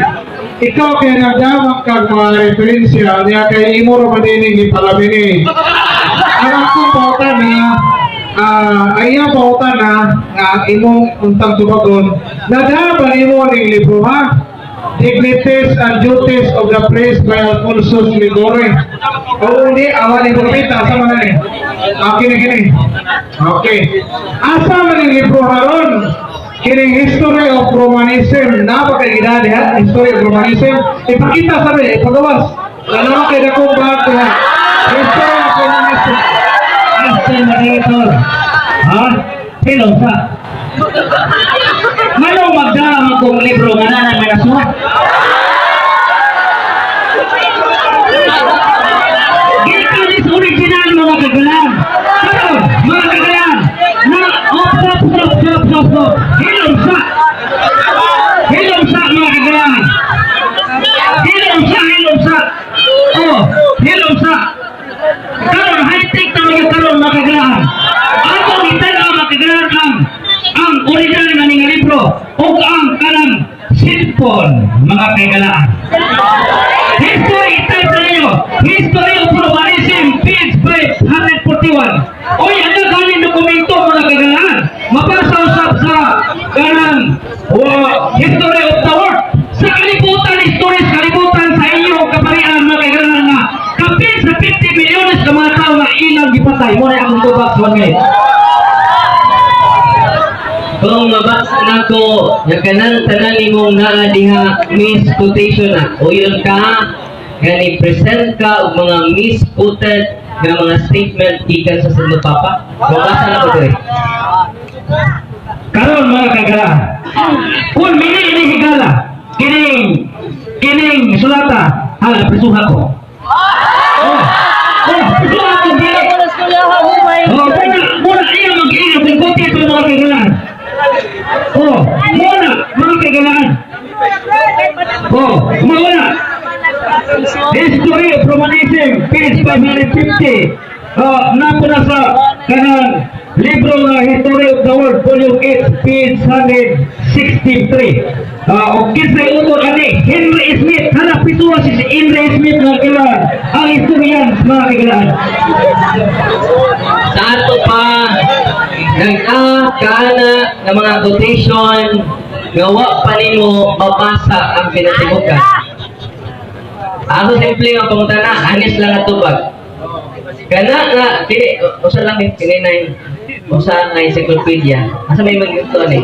Speaker 1: Ikaw kay nagdamag kag mga referensya niya kay imo ra man dining ipalabini. Ang akong pangutana, ay iyang pangutana nga ang imong untang tubagon, nadama nimo ning libro ha? Dignities and Duties of the Priest by Alphonsus Liguori. Oo, hindi, awa ni Pupita, asa man ni? Ah, kini kini. Okay. Asa man ning libro haron? Kining History of Romanism, na ba kay gina diha? History of Romanism, ipakita sa be, ipagawas. Ano kay dakong bag diha? History of Romanism.
Speaker 2: Mr. Moderator. Ha? Sino sa? Ngano magdala man kong libro nga nanay may nasulat? Gikan is original, mga kagalan. Karon, mga kagalan, na op op op op op op. Hilom sa. Hilom sa, mga kagalan. Hilom sa, hilom sa. Oh, hilom sa. Karon high-tech na mga karon, mga kagalan. Ako gitan-aw, mga kagalan, ang original nga ning libro ug ang kanang cellphone, mga kagalaan. History type na ninyo. History of Romanism, page 541. Oy, ano galing dokumento, mga kagalaan? Mabasa usab sa kanang History of the World. Sa kalibutan, history sa kalibutan sa inyong kaparian, mga kagalaan, nga kapin sa 50 milyones ka mga tao nga ilang gipatay. Mo na akong tubag sa 1 minute.
Speaker 3: Kung mabasa nako nga kanang tanan nimong naa diha misquotation na, uyon ka nga ni present ka og mga misquoted nga mga statement gikan sa Santo Papa? Mabasa nako diri.
Speaker 2: Karon, mga kagalaan, kung mini ini higala, kining sulata, hala prisuha ko. Oh, prisuha ko dili. Oh, muna muna iya mag-iya kung kuti ito, mga kagalaan. Oh, muna mga kagalaan. Oh, muna. History of Romanism, page 550. Napo na sa kanang libro nga History of the World, volume 8, page 163. Og kinsay author ani? Henry Smith. Hanap ito si Henry Smith nga kailangan. Ang historian, mga kailangan.
Speaker 3: Sa ato pa nag-a kaana nga mga quotation nga wa pa nimo mabasa ang pinatibukan. Ako simple nga pangutana, honest lang ang tubag. Kana nga kini usa lang ni kini na Usa nga encyclopedia. Asa may magito ni?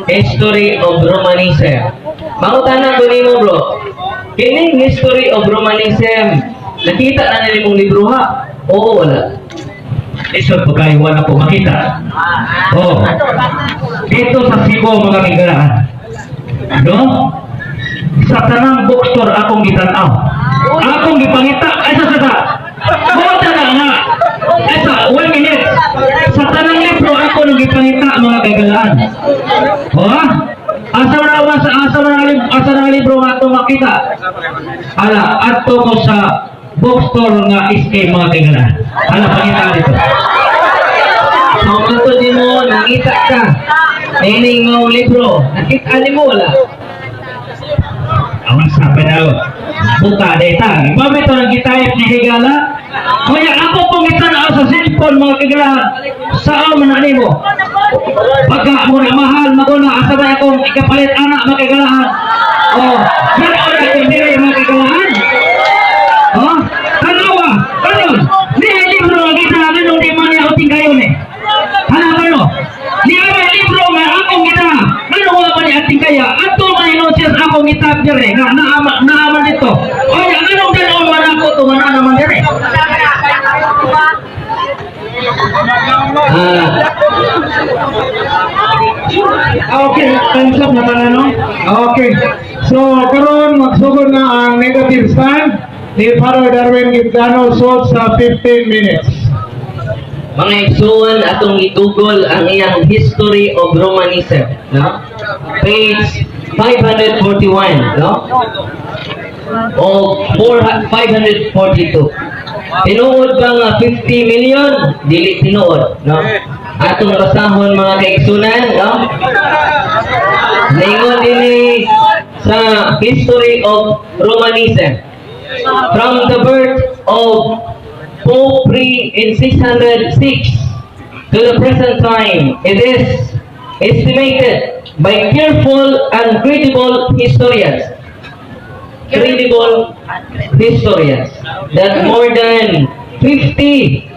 Speaker 3: History of Romanism. Mangutana ko nimo, bro. Kining History of Romanism, nakita na nila imong libro, ha? Oo, wala?
Speaker 2: Lisod po kayo, wala po makita. Oh. Dito sa Cebu, mga kaigalaan. No? Sa tanang bookstore akong gitanaw. Akong gipangita ay sa. Mo na nga. Ay sa one minute. Sa tanang libro ako nang gipangita, mga kaigalaan. Oh, ha? Asa na ba sa asa na libro nga ato makita? Ala, adto ko sa bookstore nga SK, mga kaigalaan. Ala, pangita dito.
Speaker 3: Ang matod nimo, nakita ka. Nining mong libro, nakita nimo, wala?
Speaker 2: Awan sa daw. Buka data. Mami to nang gitype ni higala. Kaya ako pong itanaw sa cellphone, mga kaigalaan. Saan man na nimo? Pagka mo na mahal, maguna, asa ba akong ikapalit anak, mga kaigalaan? Oh, ganoon na itong diri, mga kaigalaan. Oh, tanawa, karon, ni libro nga kita nganong di man niya uting kayo ni? Hala kano? Ni may libro nga akong kita, ngano wala pa ni ating kaya? Ato man siya sa akong itap dire nga naama naama dito. Oy, anong ganoon man ako to nga naman dire?
Speaker 3: Ah,
Speaker 1: Ah, okay, time's up na tanan, no? Okay. So, karon magsugod na ang negative stand ni Father Darwin Quintano sod sa 15 minutes.
Speaker 3: Mga igsuon, atong i-google ang iyang History of Romanism, no? Page 541, no? O 4, 542. Tinuod ba nga 50 million? Dili tinuod, no? Atong basahon, mga kaigsunan, no? Ningon dinhi sa History of Romanism. From the birth of Pope Pre in 606 to the present time, it is estimated by careful and credible historians, that more than 50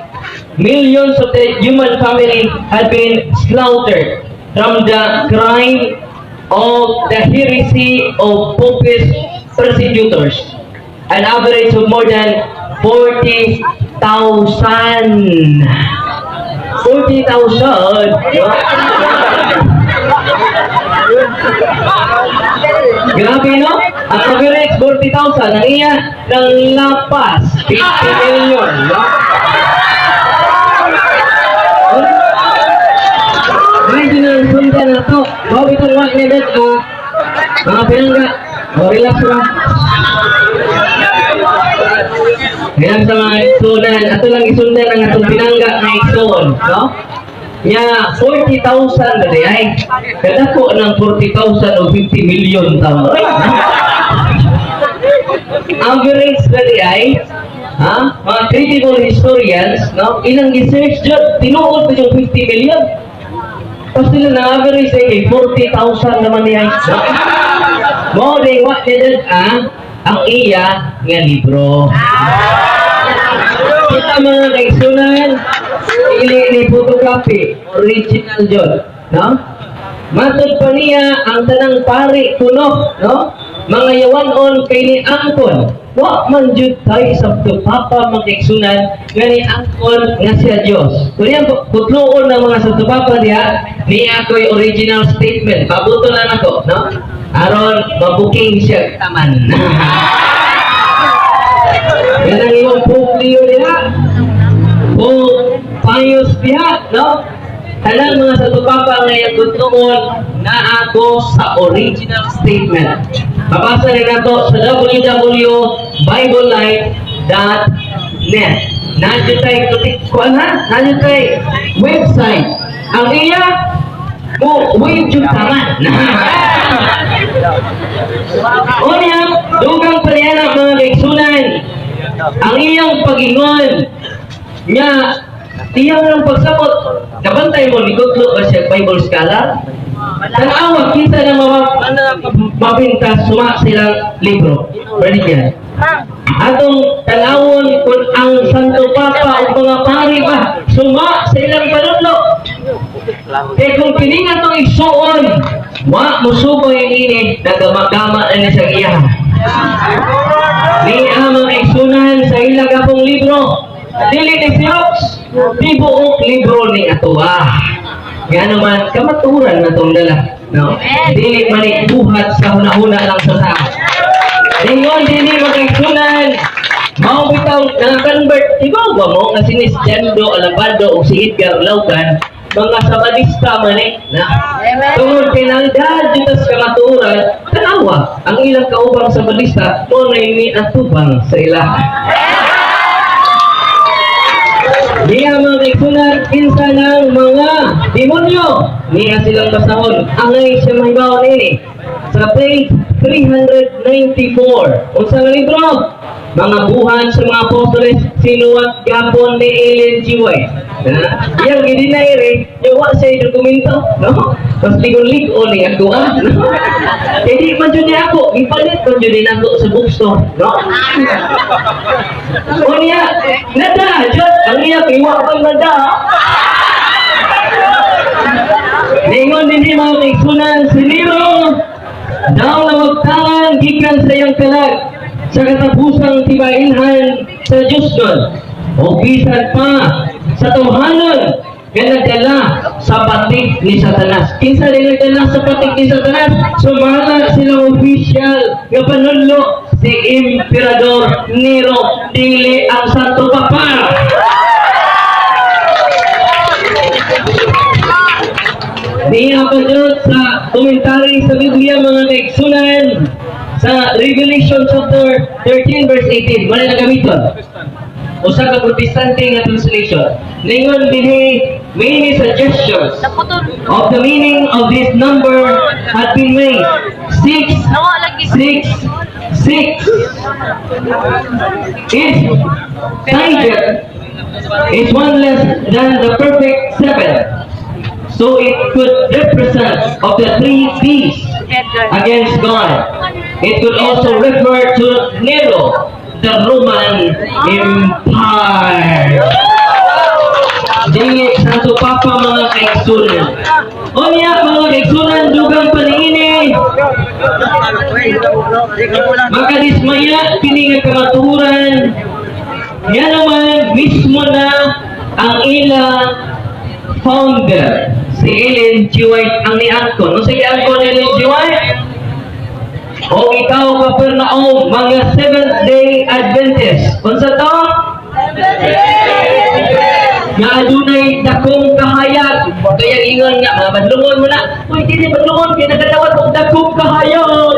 Speaker 3: millions of the human family had been slaughtered from the crime of the heresy of popish persecutors. An average of more than 40,000. 40,000. Grabe, no? Ang average 40,000. Ang iya, ng lapas, 50 million, no? Original sundan na to. Bawo itong wa niya dad, ah, mga pinangga. O, relax lang. Yan sa mga igsunan. Ato lang isundan ang atong pinangga na igsoon, no? Nya 40,000 na di ay. Kadako ng 40,000 o 50 million tao. Average na di ay, ha? Mga critical historians, no? Ilang research jud, tinuod na yung 50 million. Tapos sila na average ay kay 40,000 naman niya. No? Mo di wa ni dad ang iya nga libro. Kita, mga kaigsunan, ili ni photocopy, original jud, no? Matod pa niya ang tanang pari kuno, no? Mga yawanon kay ni angkon. Wa man jud tay sa Papa, mga kaigsunan, nga ni angkon nga siya Dios. Kung yan putloon ng mga Santo Papa diha, niya ako'y original statement. Pabuto na nako, no? Aron mabuking siya taman. Yan ang iyong Pope Leo diha. Pope Pius diha, no? Tanang mga Santo Papa nga iyang putloon na ako sa original statement. Mabasa rin nato sa www.biblelight.net. Nandiyo tayo, kuan ha? Nandiyo tayo website. Ang iya, mo wave yung taman. Unya, dugang pa niya na, mga kaigsunan, ang iyang pagingon nga iyang lang pagsabot, kabantay mo ni Gutlo ba siya Bible scholar? Tanawa kinsa na mabinta suma silang libro. Pwede niya. Atong tanawon kung ang Santo Papa o mga pari ba suma sa ilang panudlo. Kaya kung kini nga itong igsuon, wa musuboy ini, nagamagama na ni sa iya. Ni ang mga igsunan sa ilang apong libro. Dili ni Xerox, tibuok libro ni atoa. Nga naman, kamaturan na itong dala. No? Dili man ni buhat sa hunahuna lang sa tao. Ningon dili mga igsunan, mao bitaw naka-convert, ibaw ba mo nga si Nisjando Alabado o si Edgar Laugan, mga Sabadista man eh, na tungod kay nangdad dito sa kamatuoran, tanawa ang ilang kaubang Sabadista mo na ini atubang sa ila. Niya mga kaigsunan, kinsa ng mga demonyo. Niya silang basahon. Angay siya mahibaw nini. Sa page 394. Unsa nga libro? Mga Buhat sa Mga Apostoles, sinuwat gapon ni Ellen G. White. Na? Yang gidinay rin, yung wa siya dokumento, no? Mas ligon-ligon ni ako, ah, no? Kaya di man jud niya ako, gipalit man jud ni ako sa bookstore, no? O niya, nada, jud, ang iya, iwa pang nada. Ningon din ni mga kaigsunan, si Nero, daw na magtangan gikan sa iyang kalag sa katapusang tibainhan sa Diyos nun. O bisan pa sa tawhanon nga nagdala sa patik ni Satanas. Kinsa rin nagdala sa patik ni Satanas? Sumala silang official nga panunlo si Emperador Nero, dili ang Santo Papa. Niya pa dyan sa komentary sa Biblia, mga kaigsunan, sa Revelation chapter 13 verse 18, wala na gamiton. Usa ka Protestante nga translation. Ningon dinhi, many suggestions
Speaker 4: Naputol.
Speaker 3: Of the meaning of this number had been made. Six,
Speaker 4: Nawa lagi.
Speaker 3: six, six is tiger is one less than the perfect seven. So it could represent of the three P's
Speaker 4: Edgar.
Speaker 3: Against God. It could also refer to Nero, the Roman Empire. Dili Santo Papa, mga kaigsunan. Unya, mga kaigsunan, dugang paniini. Makadismaya kini nga kamatuoran. Nga naman mismo na ang ilang founder, si Ellen G. White, ang niangkon. Unsa giangkon ni Ellen G. White? O ikaw, Capernaum, mga Seventh Day Adventist. Unsa to? Nga adunay dakong kahayag. Kaya ingon nga, mga badlungon mo na. Uy, dili badlungon, kaya nakadawat og dakong kahayag.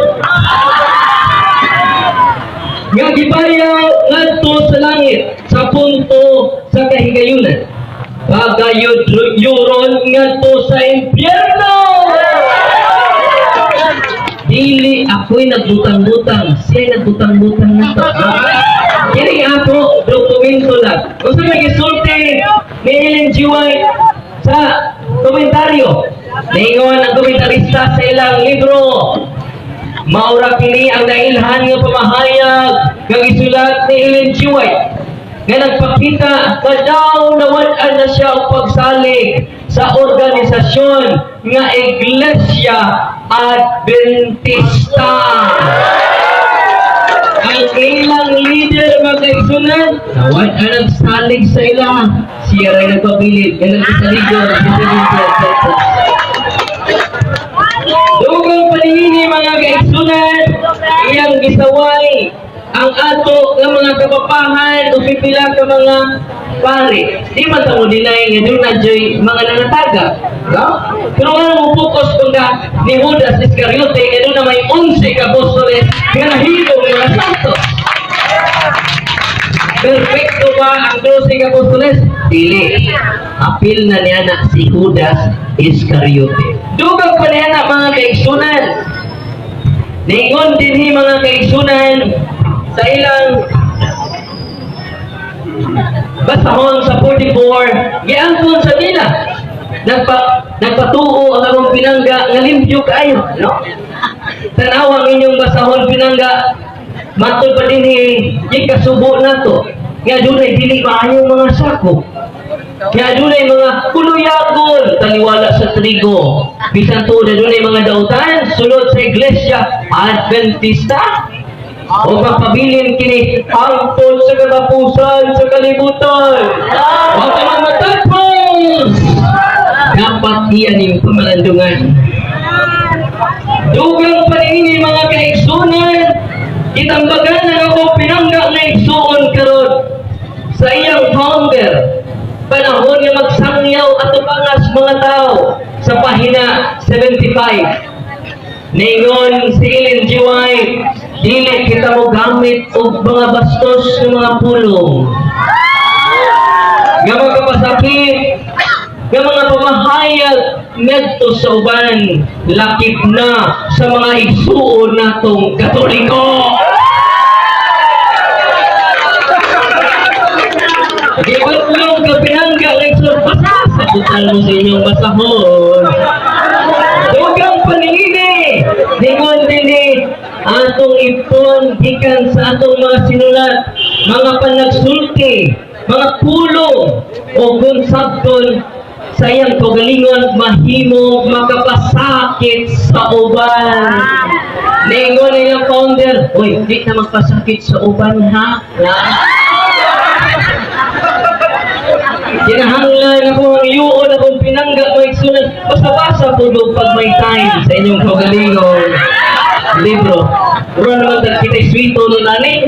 Speaker 3: Nga gibayaw ngadto sa langit sa punto sa kahigayunan. Pagayod yuron ngadto sa impyerno. Dili ako'y nagbutang-butang, siya nagbutang-butang na to. Kini ako, dokumento lang. Kung sa gisulti ni Ellen G. White sa komentaryo, ningon ang komentarista sa ilang libro, maura kini ang nailhan nga pamahayag nga gisulat ni Ellen G. White nga nagpakita nga daw nawad-an na siya og pagsalig sa organisasyon nga Iglesia Adventista. Ang ilang leader, mga kaigsunan, nawad-an ang salig sa ila. Siya rin nagpabilid, nga nagkasaligon sa Seventh Adventist. Dugang paningini, mga kaigsunan, iyang gisaway ang ato nga mga kapapahan o pipila ka mga pare. Di man ta mo deny nga duna joy mga nanataga. No? Pero nga mo focus kung ka ni Judas Iscariote nga duna may 11 ka apostoles nga nahimo mga santos. Perfecto ba ang 12 ka apostoles? Dili. Apil na niya na si Judas Iscariote. Dugang pa niya na, mga kaigsunan. Ningon dinhi, mga kaigsunan, sa ilang basahon sa 44, giangkon sa nila. Nagpatuo ang akong pinangga nga limpyo kaayo, no? Tanawa ang inyong basahon, pinangga. Matod pa dinhi, kasubo nato nga dunay dili maayong mga sako. Kaya dunay mga kuluyagon taliwala sa trigo. Bisan tuod na dunay mga dautan sulod sa Iglesia Adventista. O magpabilin kini hangtod sa katapusan sa kalibutan. Wa ka man matapos. Dapat iyan yung pamalandungan. Dugang pa niini, mga kaigsunan, itambagan na ako pinangga nga igsuon karon sa iyang founder. Panahon nga magsangyaw at upangas mga tao sa pahina 75. Ningon si Ellen G. White, dili kita mo gamit og mga bastos ng mga pulong nga magkapasakit, nga mga pamahayag ngadto sa uban, lakip na sa mga igsuon natong Katoliko. Di ba pulong ka pinangga nga igsuon, basta sabutan mo sa inyong basahon. Dugang paningini, ningon dinhi atong ipon gikan sa atong mga sinulat, mga panagsulti, mga pulong o konsabton sa iyang kaugalingon mahimo makapasakit sa uban. Ningon ilang founder, "Uy, di na magpasakit sa uban, ha?" Na? Kinahanglan ako ang yuon akong pinangga, mga igsunan. Basta-basa po do pag may time sa inyong kaugalingon. Libro. Pero naman tag kita swito nun ani.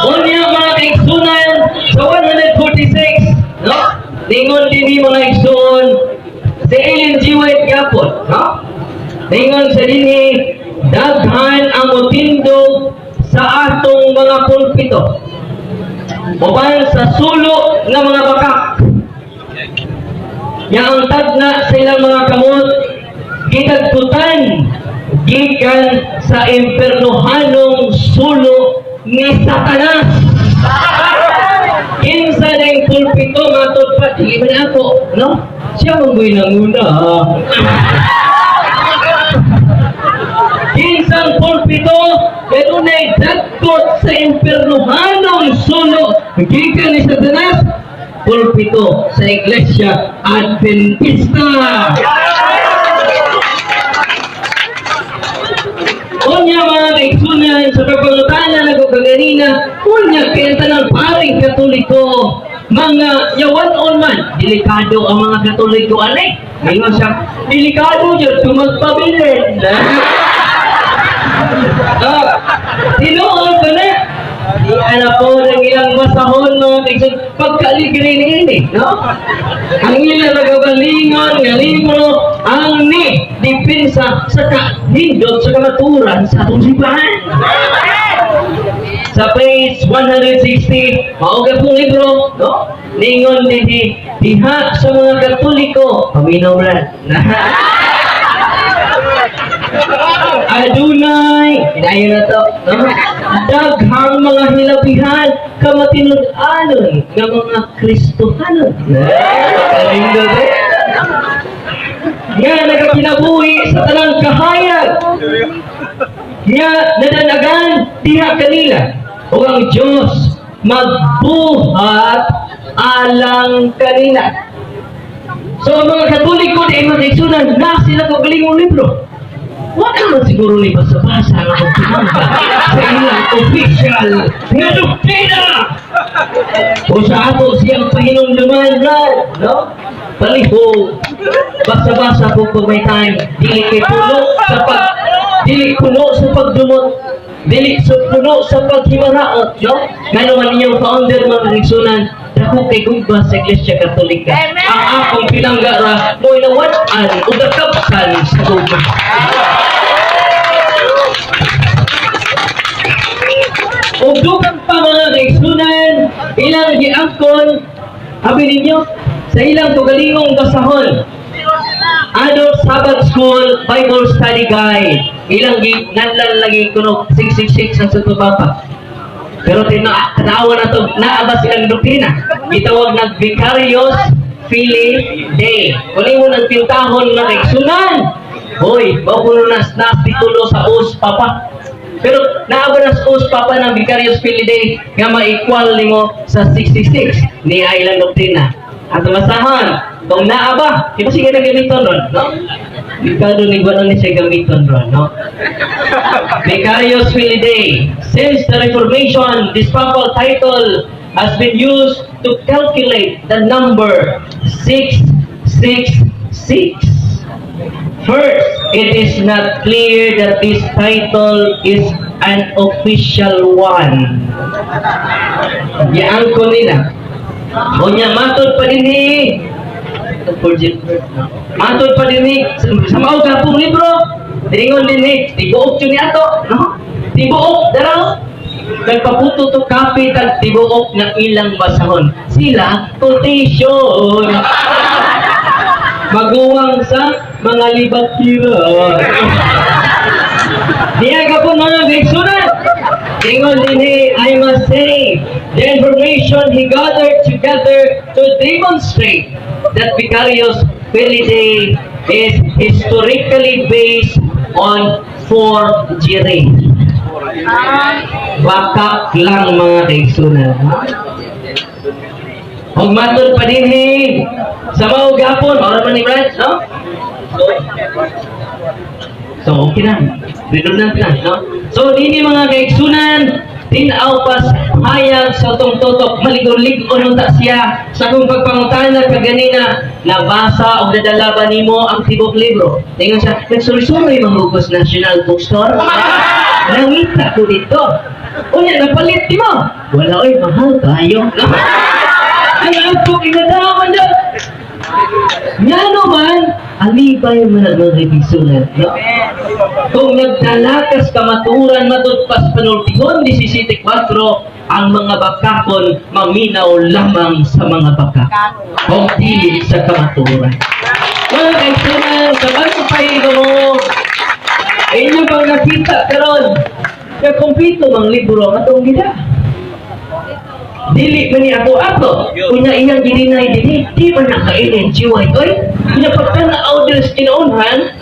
Speaker 3: Unya, mga kaigsunan, sa 146, no? Ningon din mga igsuon si Ellen G. White gapon, no? Ningon sa dinhi, daghan ang motindog sa atong mga pulpito uban sa sulo ng mga bakak nga ang tagna sa ilang mga kamot gidagkutan gikan sa impernohanong sulo ni Satanas. Kinsa na yung pulpito, matod pa, dili man ako, no? Siya man go'y nanguna. Kinsang pulpito, kanunay dagkot sa impernohanong sulo gikan ni Satanas? Pulpito sa Iglesia Adventista. Unya, mga kaigsunan, sa pagpangutana na ko kaganina, unya kaya tanang paring Katoliko, mga yawan-on man, delikado ang mga Katoliko anay. Ngayon siya, delikado yun, sumagpabilin. Ah, tinuod ba na? Di na po ng ilang basahon, mga kaigsunan, pagkaligre ni ini, no? Ang ilang nagagalingon, nga libro, ang ni depensa sa kahindot sa kamaturan sa atong simbahan. Sa page 160, mao pong libro, no? Ningon dinhi, diha sa mga Katoliko, paminaw ra. Adunay, inayon na to, no? Daghang mga hilabihan kamatinud-anon nga mga Kristohanon. Kalindot eh. Nga nagakinabuhi sa tanang kahayag nga nadanagan diha kanila o ang Diyos magbuhat alang kanila. So ang mga Katoliko di mga kaigsunan na sila kagalingong libro. Wala naman siguro ni basa-basa ang akong pinangga sa ilang official nga doktrina. O sa ato siyang pahinumduman, Brad, no? Palihog. Basa-basa po pag may time. Dili kay puno sa pag dili puno sa pagdumot. Dili sa puno sa paghimaraot, no? Ngano man inyong founder, mga kaigsunan, dako kay gugma sa Iglesia Katolika. Ang akong pinangga ra mo'y nawad-an ug nakapsan sa gugma. Ug dugang pa, mga kaigsunan, ilang giangkon, abi ninyo, sa ilang kaugalingong basahon. Adult Sabbath School Bible Study Guide. Ilang nganlan lagi kuno 666 ang Santo Papa. Pero tanawa na to, naa ba silang doktrina? Gitawag nag Vicarious Filii Dei. Kung mo ng tintahon na kaigsunan, hoy, mao kuno nas titulo sa us papa. Pero naa ba nas us papa ng Vicarius Filii Dei nga ma-equal nimo sa 666 ni ilang doktrina? Ato basahon kung naa ba. Di ba sige na gamiton ron, no? Ricardo ni Guano ni siya gamiton ron, no? Vicarius Filii Dei. Since the Reformation, this papal title has been used to calculate the number 666. First, it is not clear that this title is an official one. Giangko nila. Unya, matod pa dinhi. Virgin birth, no? Matod pa dinhi sa mao gapong libro. Dingon dinhi, tibuok jud ni ato, no? Tibuok daraw. Nagpaputo to copy tag tibuok nga ilang basahon. Sila quotation. Maguwang sa mga libakira. Diya ka po, mga kaigsunan. Ingon dinhi, I must say, the information he gathered together to demonstrate that Vicarius Filii Dei is historically based on forgery. Bakak lang, mga kaigsunan. Og matod pa dinhi sa mao gapon, mao man ni Brad, no? So, okay na. Redundant na, no? So, dini, mga kaigsunan, tinaw pas hayag sa tong tutok, maligon-ligon unta siya sa kung pagpangutana kaganina, nabasa o nadala ba nimo ang tibok libro? Tingon siya, nagsuroy-suroy manggugos National Bookstore. Nangita ko dito. Unya, napalit di mo? Wala oy, mahal kayo. Ang apok inadaman na. Ngano man, alibay man ang mga kaigsunan, no? Kung nagtalakas kamaturan matud pas panultihon 17.4, ang mga bakakon maminaw lamang sa mga bakak. Kung dili sa kamaturan. Mga kaigsunan, sa pagpapay mo, inyo pang nakita karon nga kumpleto mang libro ang atong gida. Dili man ni ako ato. Unya iyang gininay dinhi, di man nakainin G. White oy. Unya pagtan-aw diri sa kinaunhan,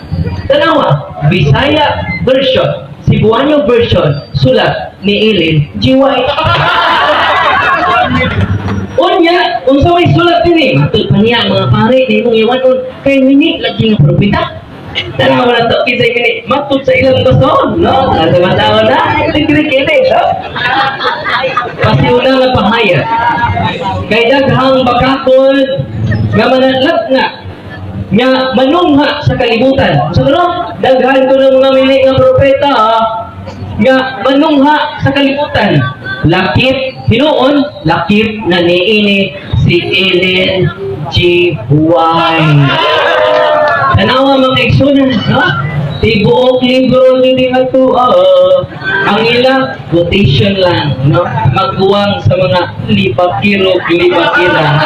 Speaker 3: tanawa, Bisaya version, Cebuano version, sulat ni Ellen G. White. Unya, unsa may sulat dinhi? Matud pa niya mga pare, di mong iwanon kay mini lagi nga propeta. Tanawa na to, kinsay mini, matud sa ilang basahon, no? Tanawa na, kini kini, no? Pasiuna nga pahayag. Kay daghang bakakon nga mananap na nga manungha sa kalibutan. So ano? Daghan ko ng mga mili nga propeta nga manungha sa kalibutan. Lakip hinuon, lakip na niini si Ellen G. White. Tanawa, mga kaigsunan, ha? Tibuok libro ni nga to, ang ila quotation lang, no? Magguwang sa mga libakiro, libakira.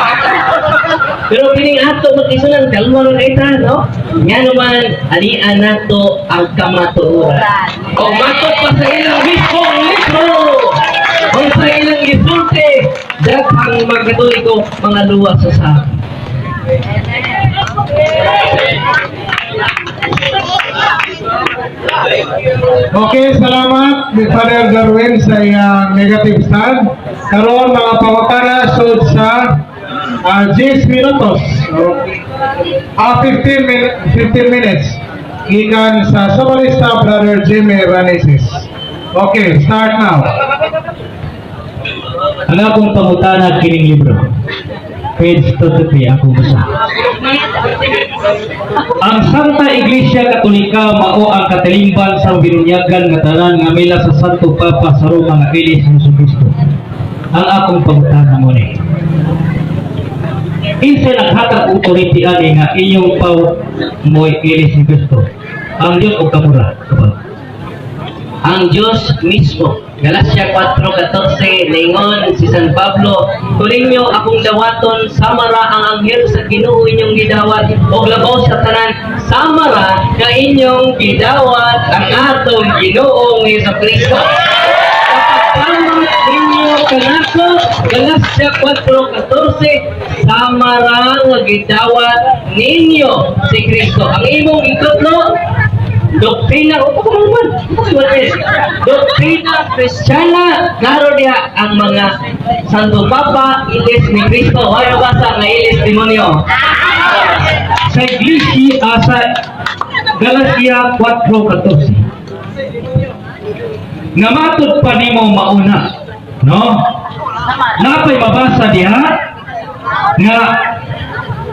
Speaker 3: Pero kining ato magkisunan, kalma ron ita, no? Nga naman, alian nato ang kamatuoran. O matod pa sa ilang mismong libro! O sa ilang gisulti, daghang mga Katoliko, mga luwas sa sa.
Speaker 1: Okay, salamat ni Father Darwin sa iyang negative stand. Karon mga pangutana sud sa 10 minutos. Okay. 15 minutes. Gikan sa Somalista Brother Jimmy Raneses. Okay, start now.
Speaker 2: Ang akong pangutana kining libro. Page 23 akong basa. Ang Santa Iglesia Katolika mao ang katilingban sa binunyagan nga tanan nga mila sa Santo Papa sa Roma nga ilis ni Kristo. Ang akong pangutana mo ni. Kinsa naghatag og authority ani nga inyong pau mo'y ilis ni Kristo? Ang Dios o kamura? Kabalo.
Speaker 3: Ang Diyos mismo. Galacia 4:14, ningon si San Pablo, "Kung ninyo akong dawaton, samara ang anghel sa Ginoo inyong gidawat, og labaw sa tanan, samara nga inyong gidawat ang atong Ginoong Hesus Kristo." Kapag ninyo kanako, Galacia 4:14, samara nga gidawat ninyo si Kristo. Ang imong ikutlo, Doktrina, o ko man. Doktrina Kristiyana, klaro diha ang mga Santo Papa, ilis ni Kristo. Hoy, mabasa nga ilis demonyo.
Speaker 2: Sa Iglesia, sa Galatia 4:14. Nga matud pa nimo mauna, no? Napay mabasa diha nga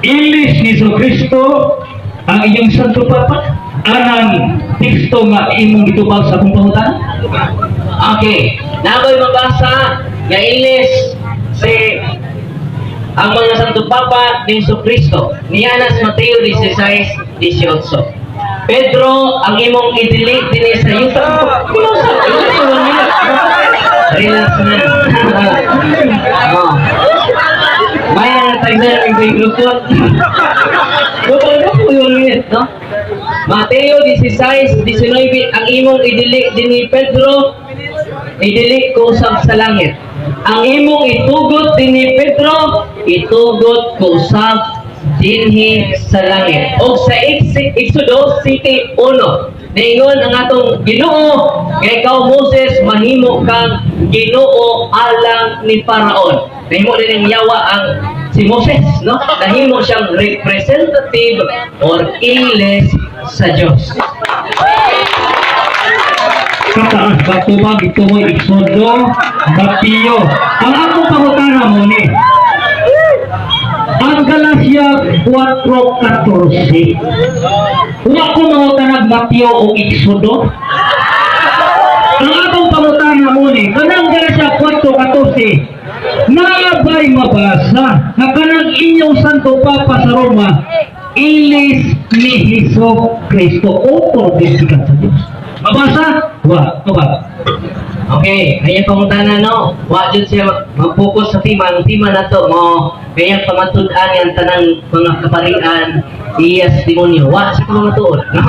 Speaker 2: ilis ni Kristo ang iyong Santo Papa anang teksto nga imong gitubag sa akong pangutana?
Speaker 3: Okay, nakoy mabasa nga ilis si ang mga Santo Papa ni Jesu Kristo. Niya sa Mateo 16:18. Pedro, ang imong idili dinhi sa yuta. Relax na. Oh. Maya na tayo na yung grupo. Grupo yung minute, no? Mateo 16:19, ang imong idili dinhi, Pedro, idili ko usab sa langit. Ang imong itugot dinhi, Pedro, itugot ko usab dinhi sa langit. O sa Exodo 7:1, niingon ang atong Ginoo nga ikaw, Moses, mahimo kang Ginoo alang ni Faraon. Nahimo din ang yawa ang si Moses, no? Nahimo siyang representative or ilis sa Diyos.
Speaker 2: Kataas ba tubag ito mo Exodo, Mateo. Ang akong pangutana mo ni ang Galatia 4:14. Wa ko mangutanag Mateo o Exodo. Ang akong pangutana mo ni kanang Galatia 4:14, naabay mabasa na kanang inyong Santo Papa sa Roma ilis ni Hesus Kristo o gikan sa Diyos? Mabasa? Wa, wa.
Speaker 3: Okay, ayan pangutana, no. Wa jud siya mag-focus sa tema. Ang tema na to mo kaya pamatud-an yang tanang mga kaparian iyas demonyo. Wa siya pamatuod, no?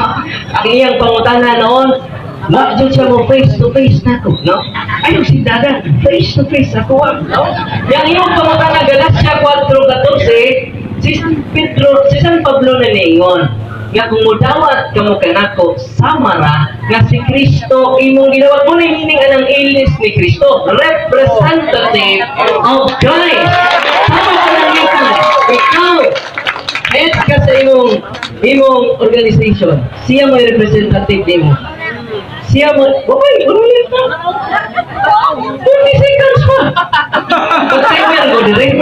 Speaker 3: Ang iyang pangutana noon, wa jud siya mo face to face nako, no? Ayaw si dagan, face to face ako, wa, no? Yang iyong pangutana Galatia 4:14, si San Pedro, si San Pablo na niingon nga kung mudawat kamo kanako samara nga si Kristo imong gidawat mo, meaning anang ilis ni Kristo, representative of Christ. Sama ka ng ikaw, ikaw head ka sa imong organization, siya mo representative nimo, siya mo. Okay, ulit pa, 40 seconds pa. Pag-timer ko dire.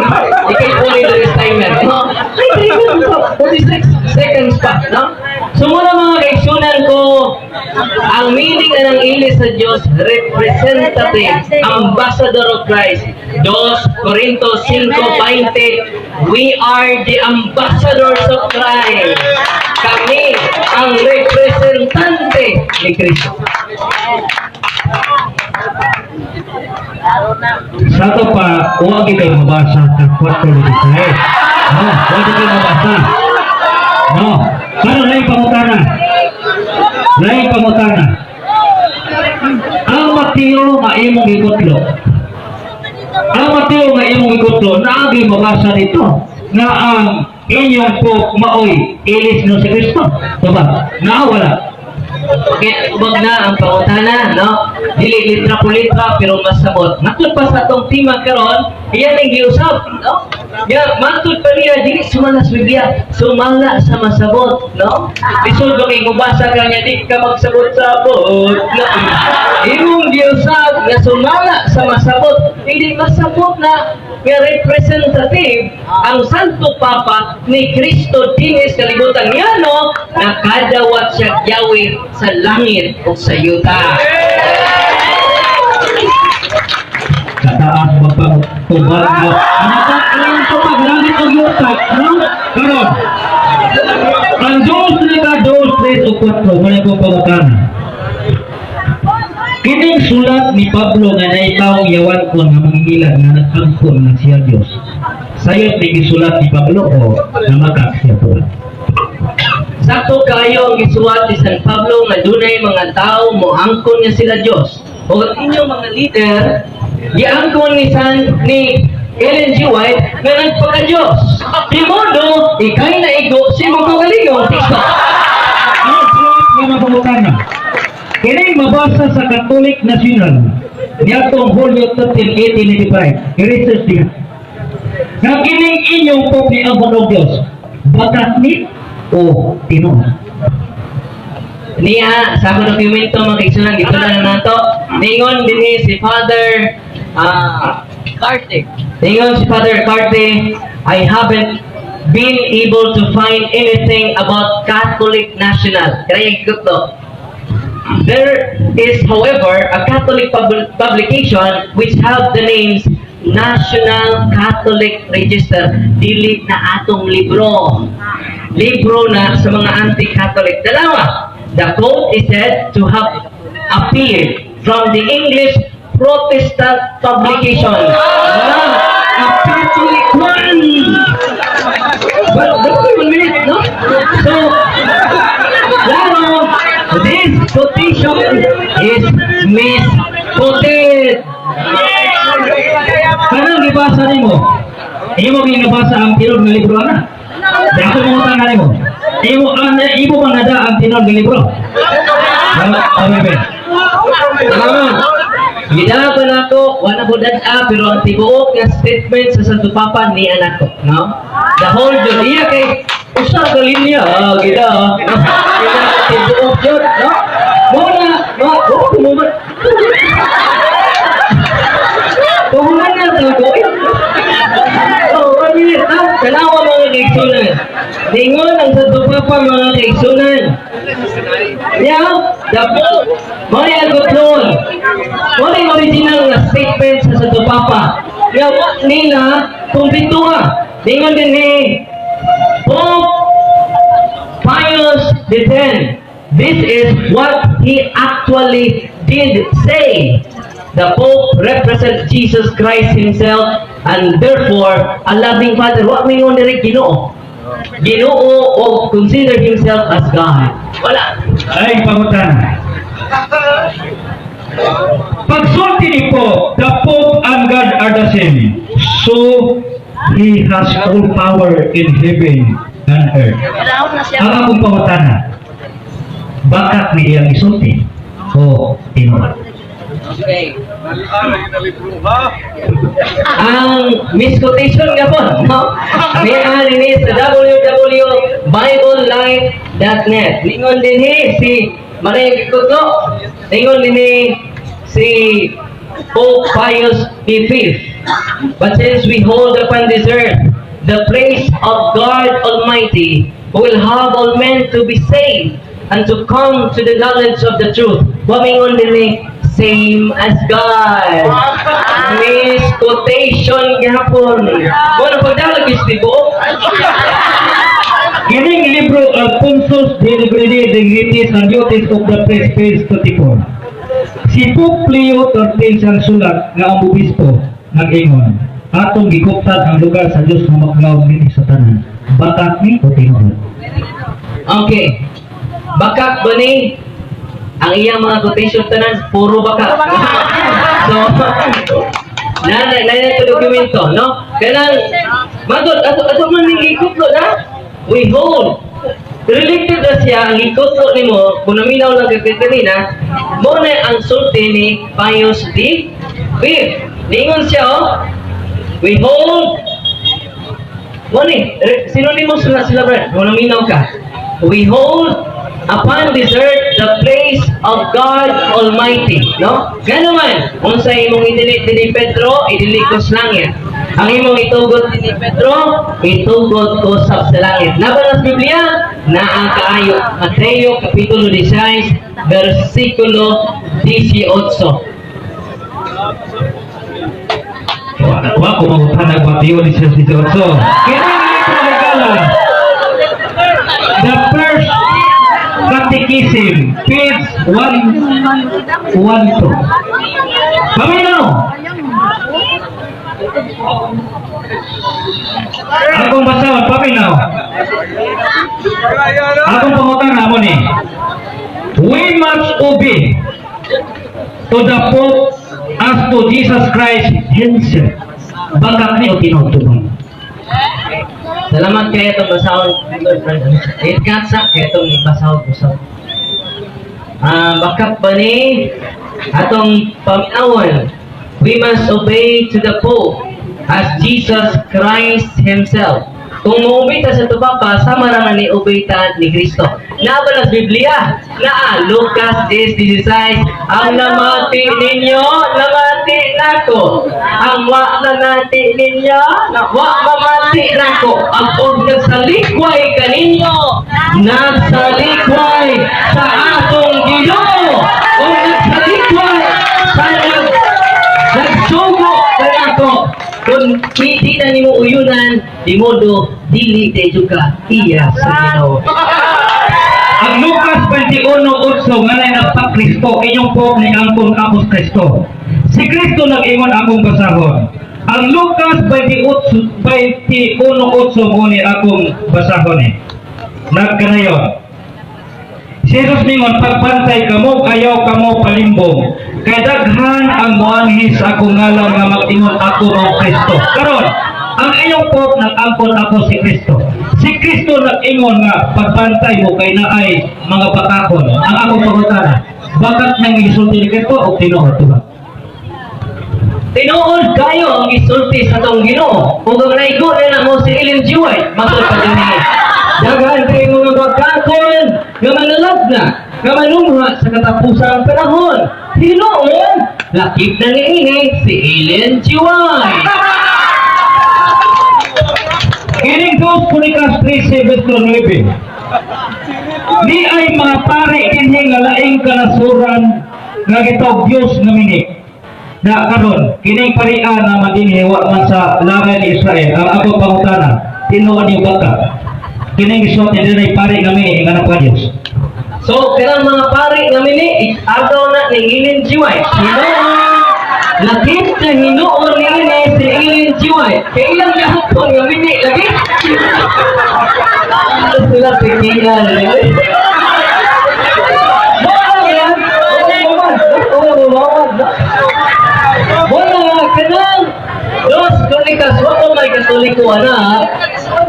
Speaker 3: Ikay uli dire timer, no? Ay, timer ko. 46 seconds pa, no? So muna, mga kaigsunan ko, ang meaning na ng ilis sa Diyos, representative, ambassador of Christ. 2 Corinto 5:20, we are the ambassadors of Christ. Kami ang representante ni Kristo.
Speaker 2: Sa ato pa, huwag kayo mabasa sa 4:23. No, huwag kayo mabasa. No. Pero laing pangutana. Laing pangutana. Ang Mateo nga imong gikutlo. Ang Mateo nga imong gikutlo, naagi mabasa dito nga ang inyong po maoy ilis no si Kristo. Diba? Naa wala?
Speaker 3: Okay, ubag na ang pangutana, no? Dili litra po litra, pero masabot. Matud pa sa atong tema karon, iyan ang giusap, no? Ya, matud pa niya, dili sumala sa Biblia, sumala sa masabot, no? Lisod ba kay mubasa ka niya, di ka magsabot-sabot, no? Imong giusap nga sumala sa masabot, hindi masabot na nga representative ang Santo Papa ni Kristo dinis kalibutan, ngano nakadawat siya Yahweh sa langit o sa yuta.
Speaker 2: Kataas magpatubag mo. Ano ka? Ang tubag, langit o yuta. No? Karon. Ang dos lima, dos, tres o kwatro, wala ko pangutana. Kining sulat ni Pablo nga naitaong yawan ko nga mangingilan nga nag-angkon nga siya Diyos. Sayop ni gisulat ni Pablo o namakak siya tuwan?
Speaker 3: Sakto kayo ang gisuwat ni San Pablo nga dunay mga tao moangkon nga sila Dios. O ang inyong mga leader giangkon ni San ni Ellen G. White nga nagpaka-Diyos. Di modo, ikay naigo sa imong kaugalingong teksto.
Speaker 2: Ang sulat nga mga pangutana. mabasa sa Catholic National niadtong Hulyo 13, 1895. I-research diha. Nga kining inyong Pope niabot og Dios, bakak ni o tinuod?
Speaker 3: Niya, sa akong dokumento, mga kaigsunan, gitula na nato. Ningon dinhi si Father Carte. Ningon si Father Carte, "I haven't been able to find anything about Catholic National." Kaya yung to. "There is, however, a Catholic publication which have the names National Catholic Register." Dili na atong libro. Libro na sa mga anti-Catholic. Dalawa, "The quote is said to have appeared from the English Protestant publication." Not a Catholic one! Well, that's 1 minute, no? So, klaro, this quotation is misquoted.
Speaker 2: Kanang gibasa nimo? Imo ginabasa ang tinuod nga libro ana? Di ako mangutana nimo. Imo ang imo man nada ang tinuod nga libro? Ano, bebe?
Speaker 3: Salamat. Gidala pa nako, wala ko dad pero ang tibuok nga statement sa Santo Papa ni anak ko, no? The whole jud iya kay usa ka linya, gida. No? Gida tibuok jud, no? Mo na, no, oh, mo ba? Pahuman na to ko. Oh, 1 minute, ha? Tanawa, mga kaigsunan. Ningon ang Santo Papa, mga kaigsunan. Yeah, the Pope, mo ni ang. Mo ni original nga statement sa Santo Papa. Nga wa nila kumpletuha. Ningon din ni Pope Pius X. "This is what he actually did say. The Pope represents Jesus Christ himself and therefore a loving Father." Wa mingon diri Ginoo. Ginoo o consider himself as God. Wala.
Speaker 2: Ay, pangutana. Pagsulti ni Pope, "The Pope and God are the same. So, he has all power in heaven and earth." Ang akong pangutana, bakak ni iyang isulti o tinuod?
Speaker 3: Okay. Ang misquotation nga po, no? Niya ni sa www.biblelife.net. Ningon din si Maria Gikuto. Ningon din si Pope Pius V. "But since we hold upon this earth the place of God Almighty, who will have all men to be saved and to come to the knowledge of the truth." Wamingon din ni same as God. Misquotation gihapon. Wala pagdalag is tibuok.
Speaker 2: Kining libro Alfonso's de Library Dignities and Duties of the Priest, page 24. Si Pope Leo XIII ang sulat nga ang obispo nag-ingon, "Atong gikuptan ang lugar sa Dios nga maglawom dinhi sa tanan." Bakak ni o tinuod?
Speaker 3: Okay. Bakak ba ni? Ang iyang mga quotation tanan, puro bakak. So, na na ito dokumento, no? Kanang, magod, ato, ato man ning gikutlo na, we hold. Related na siya, ang gikutlo nimo, kung naminaw lang kay kanina, mo na ang sulti ni Pius the Fifth. Ningon siya, oh, we hold. Mo ni, synonymous na sila, Brad. Kung naminaw ka. We hold upon this earth the place of God Almighty. No? Gano man, unsa imong idili ni Pedro, idili ko sa langit. Ang imong itugot ni Pedro, itugot ko sa langit. Naba sa Biblia, naa kaayo. Mateo Kapitulo 16, versikulo 18.
Speaker 2: Wa ko mangutana og Mateo 18. Kining libro regala, The First Catechism, page 112. Paminaw! Akong basahon, paminaw. Akong pangutana mo ni. We must obey to the Pope as to Jesus Christ himself. Bakak ni o tinuod?
Speaker 3: Salamat kay itong basahon. It katsa kay itong basahon usab. Ah, bakak ba ni atong paminawon? We must obey to the Pope as Jesus Christ Himself. Kung mo-obey ta sa ato Papa, sama ra nga ni-obey ta ni Kristo. Naa ba na sa Biblia? Naa, Lucas 10:16, "Ang namati ninyo, namati nako. Ang wa namati ninyo, na wa mamati nako." Ang og nagsalikway kaninyo, nagsalikway sa atong Ginoo. Og nagsalikway sa nagsugo kanako. Kung hindi na nimo uyunan, di modo dili jud ka iya sa Ginoo.
Speaker 2: Ang Lucas 21:8 nga nay nagpa-Kristo, inyong Pope ni angkon apos Kristo. Si Kristo nag-ingon, akong basahon. Ang Lucas 28 21:8 mo ni akong basahon eh. Nagkanayon. Si Jesus mingon, "Pagbantay kamo, ayaw kamo palimbong. Kay daghan ang moanhi sa akong ngalan nga mag-ingon, 'Ako mao Kristo.'" Karon, ang inyong Pope nag-angkon ako si Kristo. Si Kristo nag-ingon nga pagbantay mo kay naay mga bakakon. Ang akong pangutana, bakak nang gisulti ni Kristo o tinuod ba?
Speaker 3: Tinuod kayo ang gisulti sa atong Ginoo. Ug ang naigo na namo si Ellen G. White, matod pa din ni. Daghan kay mga bakakon nga manalagna, nga manumha sa katapusang panahon. Hinuon, lakip na niini si Ellen G. White.
Speaker 2: Kining 2 Kroniklas 3:7 to 9. Di ay mga pare dinhi nga laing kanasuran nga gitawag Dios nga mini. Na karon kining parian na madinhi wa man sa laray ni Israel. Ang ako pangutana, tinuod yung baka? Kining gisuot ni dinhi pare nga mini nga napa Dios.
Speaker 3: So, kanang mga pare nga mini, agaw na ni Ellen G. White. Hinuon, lakip na hinuon niini si Ellen G. White. Kay ilang gihapon nga mini lagi. Ano sila pikilan? Wala yan. Wala man. Wala kanang Dos Kroniklas, wa ko may Katoliko ana.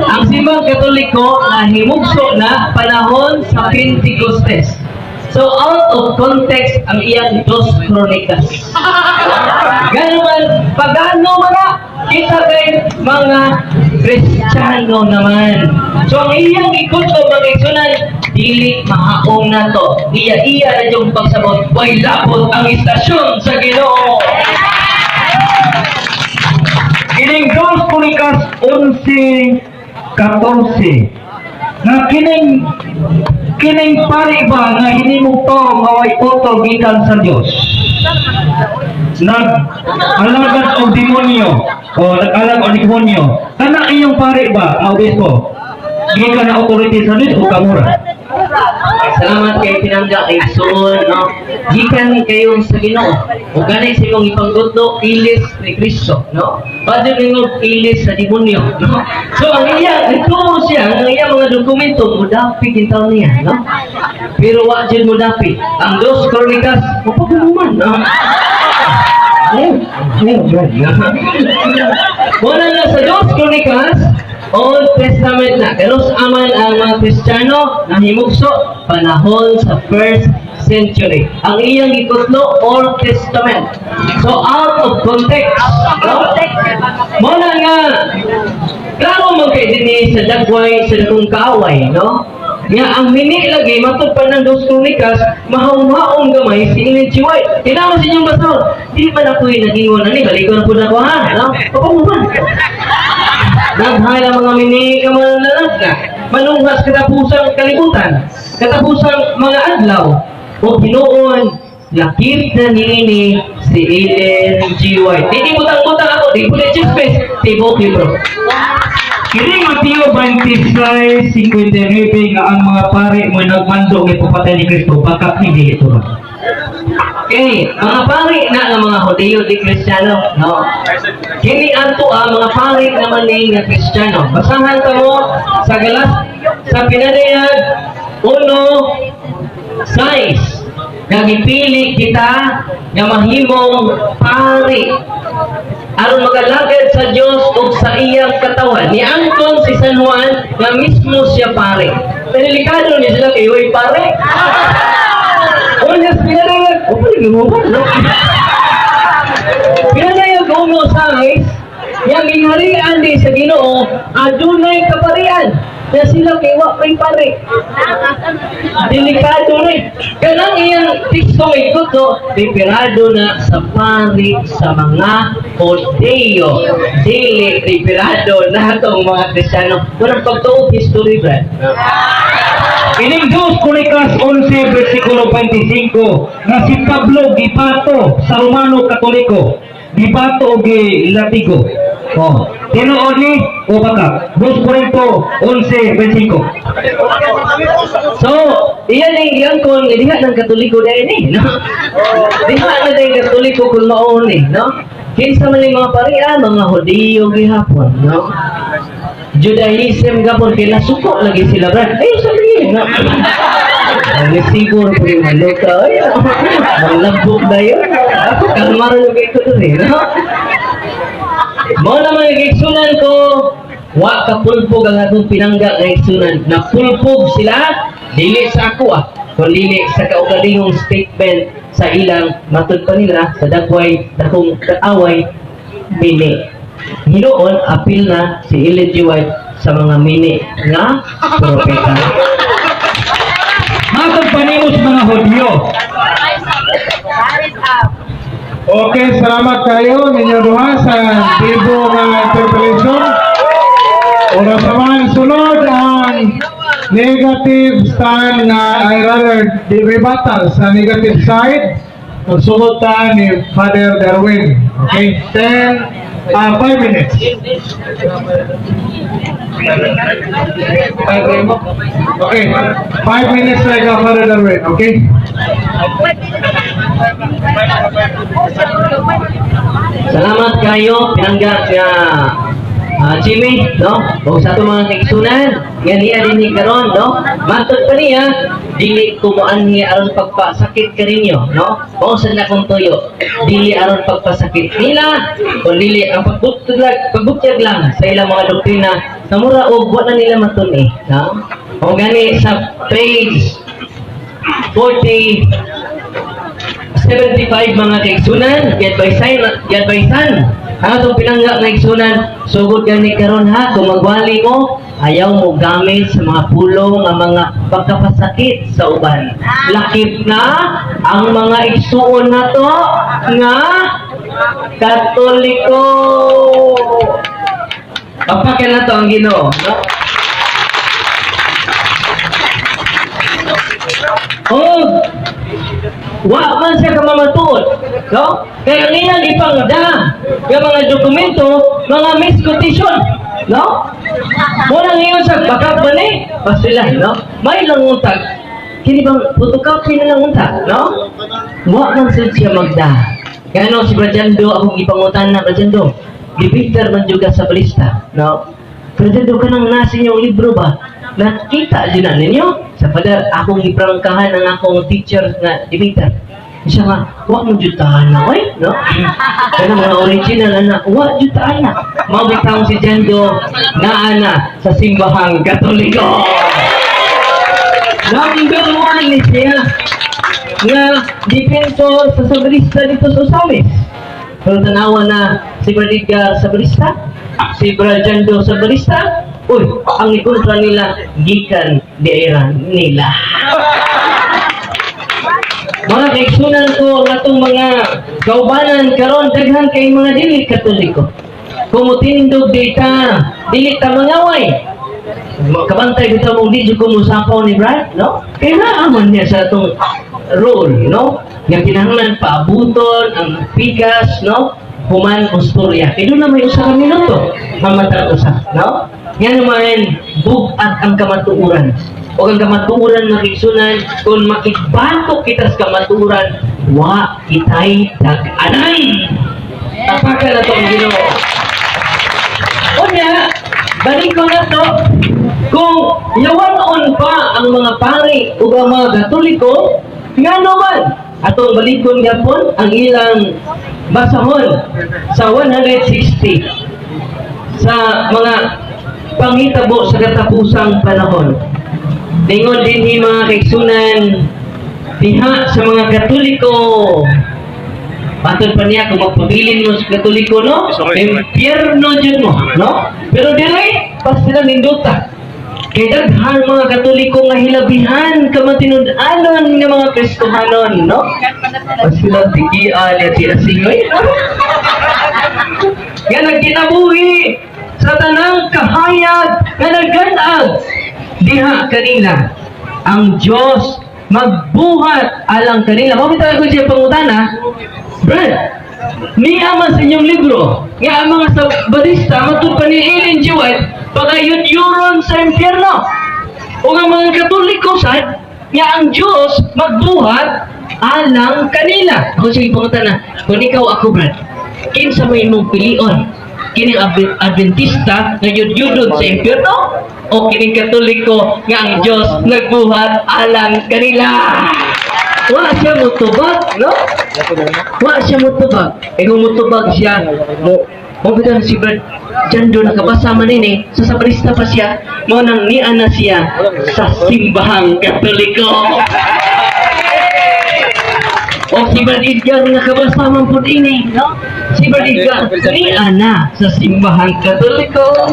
Speaker 3: Ang Simbang Katoliko na himugso na panahon sa Pentecostes. So out of context ang iyang Dos Kroniklas. Gano'n man, pagano man na, kita kay mga Kristiyano naman. So ang iyang ikuto, mga igsunan, dili mahaong na to. Iya-iya na yung pagsabot, way labot ang istasyon sa Ginoo.
Speaker 2: Kining 2 Kroniklas 11:14 nga kining kining pari ba nga hinimong tao nga way utol gikan sa Dios, nag alagad og demonyo o nag-alagad og demonyo, kana iyong pari ba nga obispo, gikan na authority sa Dios o kamura?
Speaker 3: Salamat kay pinangga kay Suon, no? Gikan kayo sa Ginoo. Ug gani sa imong ipanggutlo, ilis ni Kristo, no? Padre ningog ilis sa demonyo, no? So ang iya, nagtuo siya, ang iya mga dokumento mudapit intaw niya, no? Pero wa jud mudapit. Ang Dos Kroniklas, mapaguluman, no? Wala na sa Dos Kroniklas, Old Testament na. Pero sa aman ang mga Kristiyano nahimugso panahon sa first century. Ang iyang gikutlo, Old Testament. So out of context. No? Muna nga, klaro man kay dinhi sa dagway sa dakong kaaway, no? Nga ang mini lagi matod pa ng Dos Kroniklas, mahaw-maong gamay si Ellen G. White. Tinawag sa inyong basahon. Di man ako yung nag-ingon na ni, balikon na po na ko ha, no? Papamuhan. Naghay ang mga mini ka mga na. Manunghas katapusang kalibutan, katapusang mga adlaw. O hinuon, lakip na niini si Ellen G. White. Di butang-butang ako, di po na chismis, tibok libro.
Speaker 2: Kini Mateo 26:59 nga ang mga pare mo nagmando nga ipapatay ni Kristo, baka hindi ito ba?
Speaker 3: Okay, mga pari na nga mga Hudiyo di Kristiyano, no? Kini ato ang mga pari naman ni nga Kristiyano. Basahan ka mo sa Galas sa Pinadayag 1:6 nga gipili kita nga mahimong pari aron magalagad sa Dios ug sa iyang katawan. Niangkon si San Juan nga mismo siya pare. Delikado ni sila kay way pare. Unya, pinadayag, oh, pwede mo ba, no? Pinadayag 1:6, yang gingharian di sa Ginoo, adunay kaparian. Na sila kay wa may pari. Delikado ni. Kanang iyang teksto may kuto, referado na sa pari sa mga Hodeo. Dili referado na atong mga Kristiyano. Walang pagtuo history, Brad.
Speaker 2: Ining 2 Kronikas 11 versikulo 25 nga si Pablo gipato sa Romano Katoliko. Gipato og gilatigo. Oh, tinuod ni o baka? 2 Corinto 11:25.
Speaker 3: So, iyan ang giyangkon, diha ng Katoliko dahil ni, no? Diha na dahil Katoliko kung mao ni, no? Kinsa man yung mga parian, mga Hudiyo gihapon, no? Judaism gapon kay nasuko lagi sila, Brad. Ay, sabihin, no? Ang siguro po yung maluka, ay, manglabok na yun. Ako, kalmaro yung kay ko dun eh, no? Mao naman ang igsunan ko, wa ka pulpog ang atong pinangga nga igsunan. Napulpog sila, dili sa ako ah, kun dili sa kaugalingong statement sa ilang matud pa nila sa dagway dakong kaaway mini. Hinuon apil na si Ellen G. White sa mga mini nga propeta.
Speaker 2: Matod pa nimo sa mga Hudyo.
Speaker 1: Okay, salamat kayo ninyo duha sa bibo nga interpellation. Oras naman, sunod ang negative stand nga ay rather di rebuttal sa negative side. Magsunod ta ni Father Darwin. Okay, 10, 5 minutes. Okay, 5 minutes like Father Darwin, okay?
Speaker 3: Salamat kayo pinangga nga Jimmy, no? O sa atong mga kaigsunan, nga niya dinhi karon, no? Matod pa niya, dili ko moanhi aron pagpasakit kaninyo, no? Mao sa na akong tuyo. Dili aron pagpasakit nila, kun dili ang pagbutyag lang sa ilang mga doktrina na mura og wa na nila matun-i, no? O gani sa page 40 75, mga kaigsunan, giadvisan. Ang atong pinangga nga igsunan, sugod gani karon ha, kung magwali mo, ayaw mo gamit sa mga pulong nga mga pagkapasakit sa uban. Lakip na ang mga igsuon nato nga Katoliko. Papakin na to ang Ginoo, no? Oh, wa man siya kamamatuod, no? Kaya ang ilang ipangda nga mga dokumento, mga misquotation, no? Muna ngayon sa baka ba ni? Pasila, no? May lang untag. Kini bang photocopy na lang untag, no? Wa man sad siya magda. Kaya no, si Brajando, akong ipangutan na, Brajando, debater man juga sa balista, no? Brajando, kanang nasa inyong libro ba? Nakita dyan na ninyo? Sa pader, akong iprangkahan ang akong teacher nga debater. Siya nga, wa mo jud na, oy, no? Kana mga original na, wa jud na. Mao bitawng si Jando naa na sa simbahang Katoliko. Number one ni siya nga dipintor sa Sabrista dito sa Osamis. Pero tanawa na si Bradigar sa Barista, si Brajando sa Barista, uy, ang ikontra nila gikan di era nila. Mga kaigsunan ko ang atong mga kaubanan karon daghan kay mga dili Katoliko. Kumutindog dita, dili ta mangaway. Kabantay bitaw mong di jud ko mosapaw ni Brad, no? Kaya naaman niya sa atong role, no? Nga kinahanglan paabuton ang pikas, no? Human ustorya. Kaya doon na may usa ka minuto, mamatag usa, no? Nga naman, bug-at ang kamatuoran. O ang kamatuoran mga kaigsunan, kung makigbato kita sa kamatuoran, wa kitay dag-anan. Tapakan na itong Ginoo. Unya, balik ko na to, kung yawan-on pa ang mga pari ug ang mga Katoliko, nga naman, atong balikon gapon ang ilang basahon sa 160 sa mga panghitabo sa katapusang panahon. Ningon din ni mga kaigsunan, Diha sa mga Katoliko, matod pa niya kung magpabilin mo sa Katoliko, no? Impyerno jud mo, no? Pero dili, pas sila nindota. Kay daghan mga Katoliko nga hilabihan kamatinud-anon nga mga Kristohanon, no? Pas sila tigian ya ti asingoy, no? Nga nagkinabuhi sa tanang kahayag nga nagganag diha kanila ang Diyos magbuhat alang kanila. Mao bitaw ko siya pangutana, Brad, niya man sa inyong libro nga ang mga Sabadista, matud pa ni Ellen G. White, pagayud-yuron sa impyerno, o ang mga Katoliko sad nga ang Diyos magbuhat alang kanila. Ako sige pangutana, kung ikaw ako, Brad, kinsa may imong pilion? Kining Adventista nga yudyudon sa impyerno o kining Katoliko nga ang Diyos nagbuhat alang kanila? Wala siya mutubag, no? Wala siya mutubag. Eh kung mutubag siya, mo mo bitaw si Brad Jando nakabasa man ini, sa Sabarista pa siya, mo nang niana na siya sa simbahang Katoliko. O si Brad Edgar nakabasa man pud ini, no? Si Brad Edgar niana sa simbahang Katoliko.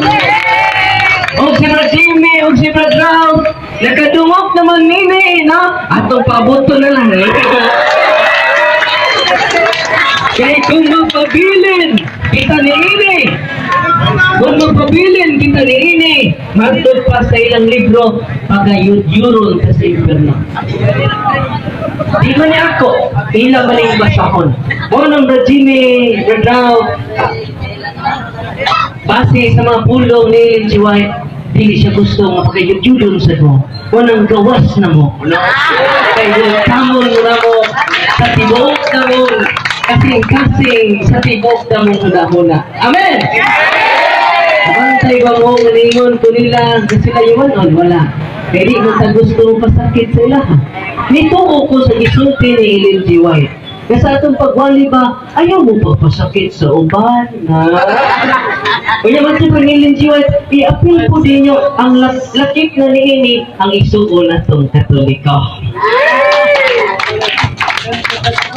Speaker 3: O si Brad Jimmy, o si Brad Ralph, nakadungog naman nini, no? Atong paaboto na lang. Kay kung magpabilin kita ni ini, kung magpabilin kita ni ini, matod pa sa ilang libro, pagayud-yuron ka sa impyerno. Di man niya ako, ila man yung basahon. Mo nang Brad Jimmy, Brad Ralph, base sa mga pulong ni Ellen G. White, dili siya gusto nga pagayud-yudon sa mo. Wanang gawas na mo. No? Kay welcome mo na mo sa tibuok na mo kasing-kasing sa tibuok na mong huna-huna. Amen! Bantay ba mo maningon ko nila nga sila yumanon? Wala. Kaya di mo ta gusto pasakit sa ilaha. Nituo ko sa gisulti ni Ellen G. White. Nga sa atong pagwali ba, ayaw mo pagpasakit sa uban. Ha? Kaya man sa ni Ellen G. White, i-appeal po ninyo ang lakip na niini ang isuon natong Katoliko.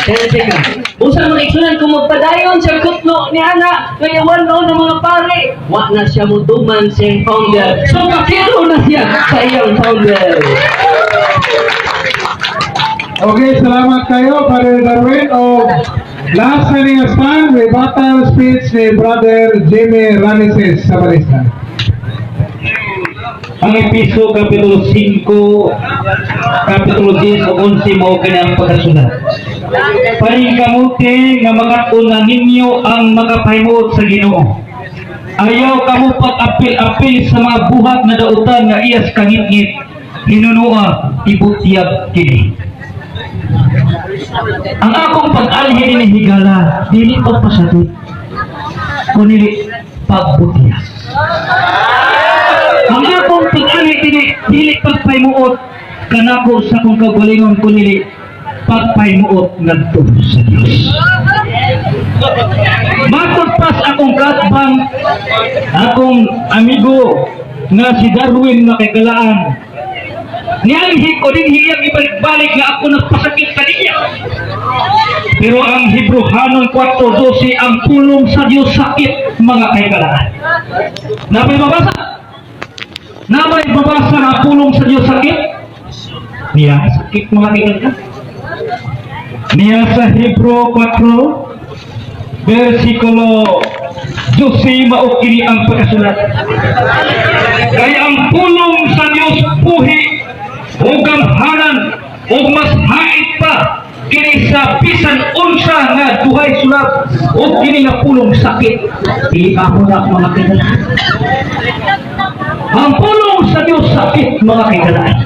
Speaker 3: Teka, teka. Usa mga igsunan kung magpadayon siya kutlo ni ana, ngayawan noon ng mga pare, wa na siya muduman sa iyang founder. So pakiro na siya sa iyang founder.
Speaker 1: Okay, salamat kayo, Brother Darwin. O last na niya stand, rebuttal speech ni Brother Jimmy Ranises sa Balista.
Speaker 2: Ang Episo Kapitulo 5, Kapitulo 10 ug 11 mao kini ang pagkasulat. Paningkamuti nga makat-unan ninyo ang makapahimuot sa Ginoo. Ayaw kamo pag-apil-apil sa mga buhat nga dautan nga iyas kangitngit. Hinunua, ibutyag kini. Ang akong pag-alhi ni higala, dili pagpasabit, kundi pagbutya. Ang akong pag-alhi dili, dili pagpahimuot kanako sa akong kaugalingon, kundi pagpahimuot ngadto sa Dios. Matod pas akong katbang, akong amigo nga si Darwin nga kay galaan. Nianhi ko din hiyang ibalik-balik nga ako nagpasakit kaniya. Pero ang Hebrehanon 4:12, ang pulong sa Diyos sakit, mga kaigalaan. Napay mabasa? Napay mabasa nga pulong sa Diyos sakit? Niya sakit, mga kaigalaan. Niya sa Hebrew 4 versikulo 12 mao kini ang pagkasulat. Kay ang pulong sa Diyos buhi ug gamhanan ug mas hait pa kini sa bisan unsa nga duhay sulab, ug kini nga pulong sakit. Dili ako na, mga kaigalaan. Ang pulong sa Diyos sakit, mga kaigalaan.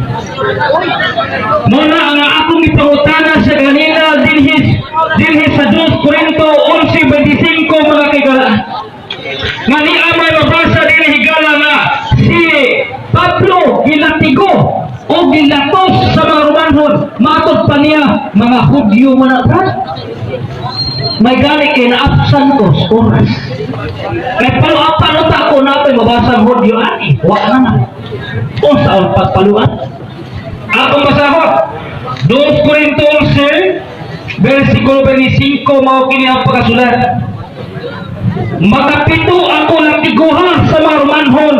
Speaker 2: Muna ang akong ipangutana sa kanila dinhi sa 2 Corinto 11:25, mga kaigalaan. Nga ni amay mabasa dinhi higala nga si Pablo gilatigo o gilatos sa mga Romanhon. Matod pa niya mga Hudyo man na, Brad. May gani kay naapsan ko sa oras. Kay paluapan uta ko natin mabasa ang Hudyo ani. Wa na na. Unsa ang pagpaluan? Akong basahon. 2 Corinto 11, versikulo 25, mao kini ang pagkasulat. "Makapito ako latiguha sa mga Romanhon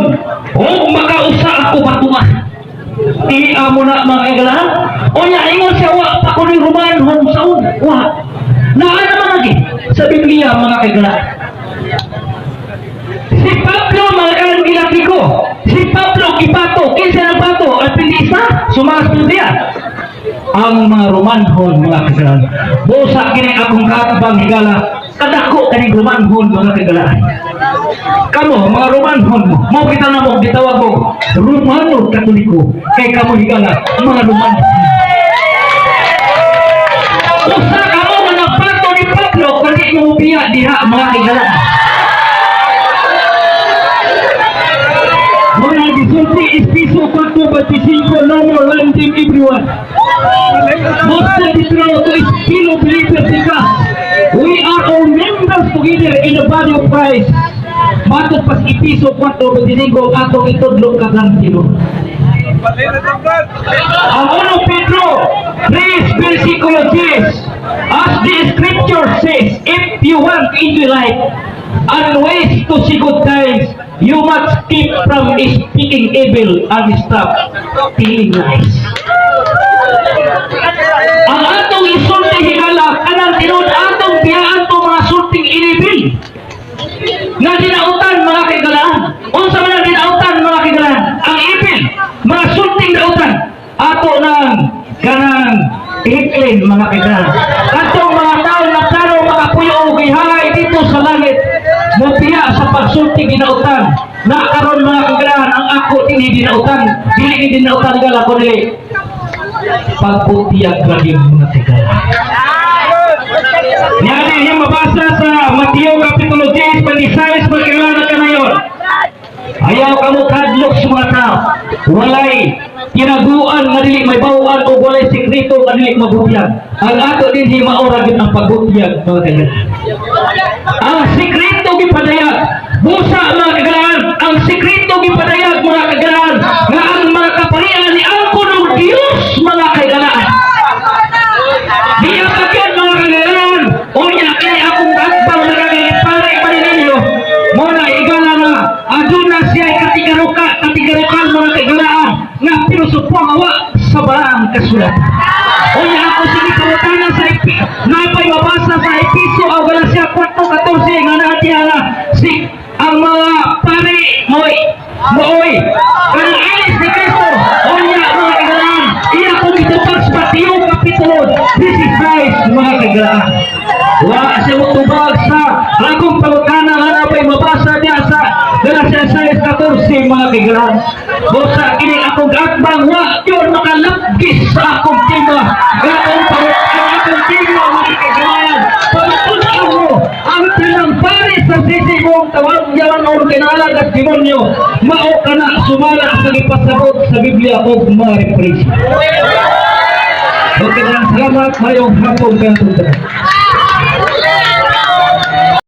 Speaker 2: o makausa ako batua." Tiya mo na, mga kaigalaan. O niya, ingon siya, wa pa ko ni Romanhon sa una. Wa. Naa naman lagi sa Biblia, mga kaigalaan. Si Pablo, mga kaigalaan, gilatigo. Si Pablo, gibato. Kinsa ng bato? Adventista? Sumasod niya. Ang mga Romanhon, mga kaigalaan. Busa kini akong katbang, higala. Kadako kaning Romanhon, mga kaigalaan. Kamo, mga Romanhon mo, mo kita na mo, gitawag mo, Romano Katoliko. Kay kamo, higala, mga Romanhon. Usa kamo nga nabato ni Pablo, kani mo biya diha, mga kaigalaan. Mga gisulti Efeso 4:25, "No more lying, everyone. Must be true to his fellow believers in Christ. We are all members together in the body of Christ." Matod pas Efeso 4:25 atong itudlo kagang Ginoo. Ang 1 Pedro 3 versikulo 10, "As the scripture says, if you want to enjoy life and wish to see good times, you must keep from speaking evil and stop telling lies." Ang atong isulti, higala, kanang tinuod atong biyaan to mga sulting inibil nga dinautan, mga kaigalaan. Unsa man ang dinautan, mga kaigalaan? Ang evil, mga sulting dautan. Ato nang kanang iklin, mga kaigalaan. Katong mga tao na plano makapuyo og gihalay dito sa langit, mobiya sa pagsulti dinautan. Na karon, mga kaigalaan, ang ako dinhi dinautan, dili ni dinautan gala kundi pagbutiyag lagi, mga kaigalaan. Yan yung mabasa sa Mateo Kapitulo 10, 26, magkilala ka na yun. "Ayaw kamo kadlok sa mga tao. Walay tinaguan nga dili may bawaan o walay sekreto nga dili mabutyag." Ang ato din hi maura gid ang pagbutiyag, mga kaibigan. Ang sekreto gipadayag. Busa, mga kagalaan, ang sekreto gipadayag, mga kagalaan, nga ang mga kaparian ni angkon og Dios, mga kaigalaan. Diya pa mga kagalaan, unya kay akong atbang nakagipare pa ninyo, mo na igala na aduna siya katigaruka, katigarukan, mga kagalaan, nga pilosopo nga wa sa balaang kasulatan. Unya ako sige pangutana sa ipi, napay mabasa sa Episo o Galacia 4:14 nga naa diha nga si ang mga pare moy mooy kanang ilis ni Kristo. Unya, mga kagalaan, iya kong itubag sa Mateo Kapitulo 16, mga kagalaan. Wa siya mo tubag sa akong pangutana nga napay mabasa diya sa Galacia 6:14, mga kagalaan. Busa kini akong atbang wa yun makalapgis sa akong tema. Akong ang akong tema, mga kagalaan, pamatunan mo ang pinampari sa sisi mong tawag yaman o kinalag at demonyo, mao ka na sumala sa gipasabot sa Biblia o mga referensya. Okay na, salamat, mayong hapon kanto.